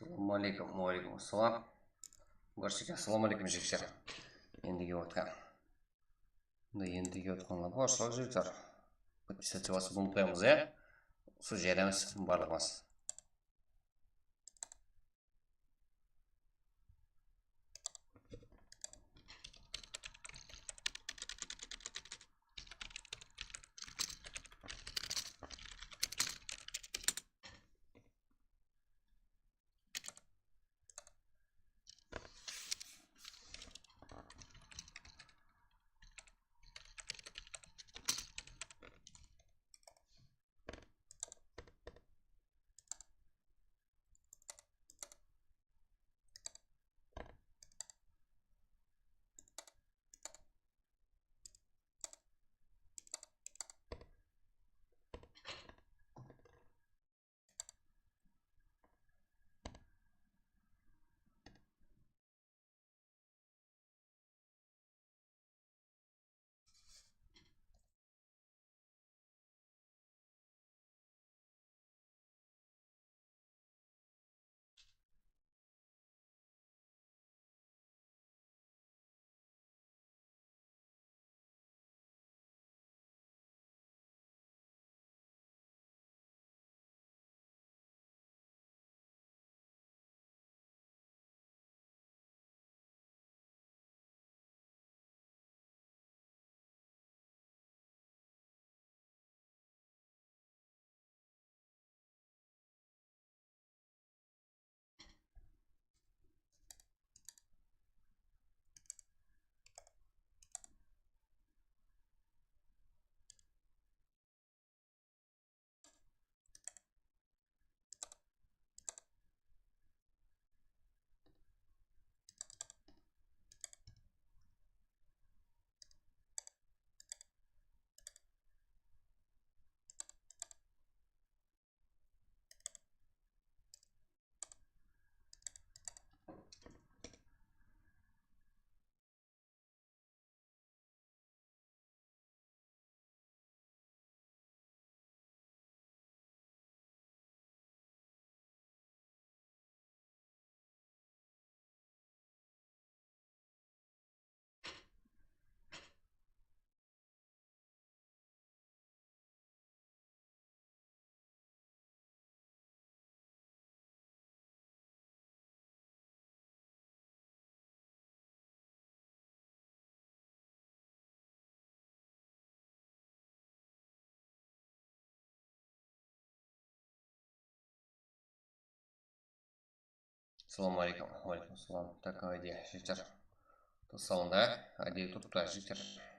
Assalamu aleykum. Wa aleykum assalam. Barshege assalamu aleykum, jigitler. Endi kelip atqan. Mına endi kelip atqanlar bar, sol jigitler. Podpisatsiya basıp qoyamız, ya. Sol jaydamız barlıǵımız. Assalamu aleykum. Wa aleykum assalam. Tak, ádiye, jigitler. Tısalında ádiye turıptı, jigitler.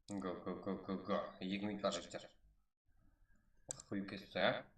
Go, go, go, go, go. Eki minut bar, jigitler. Waqıt kóbeyip ketipti, á?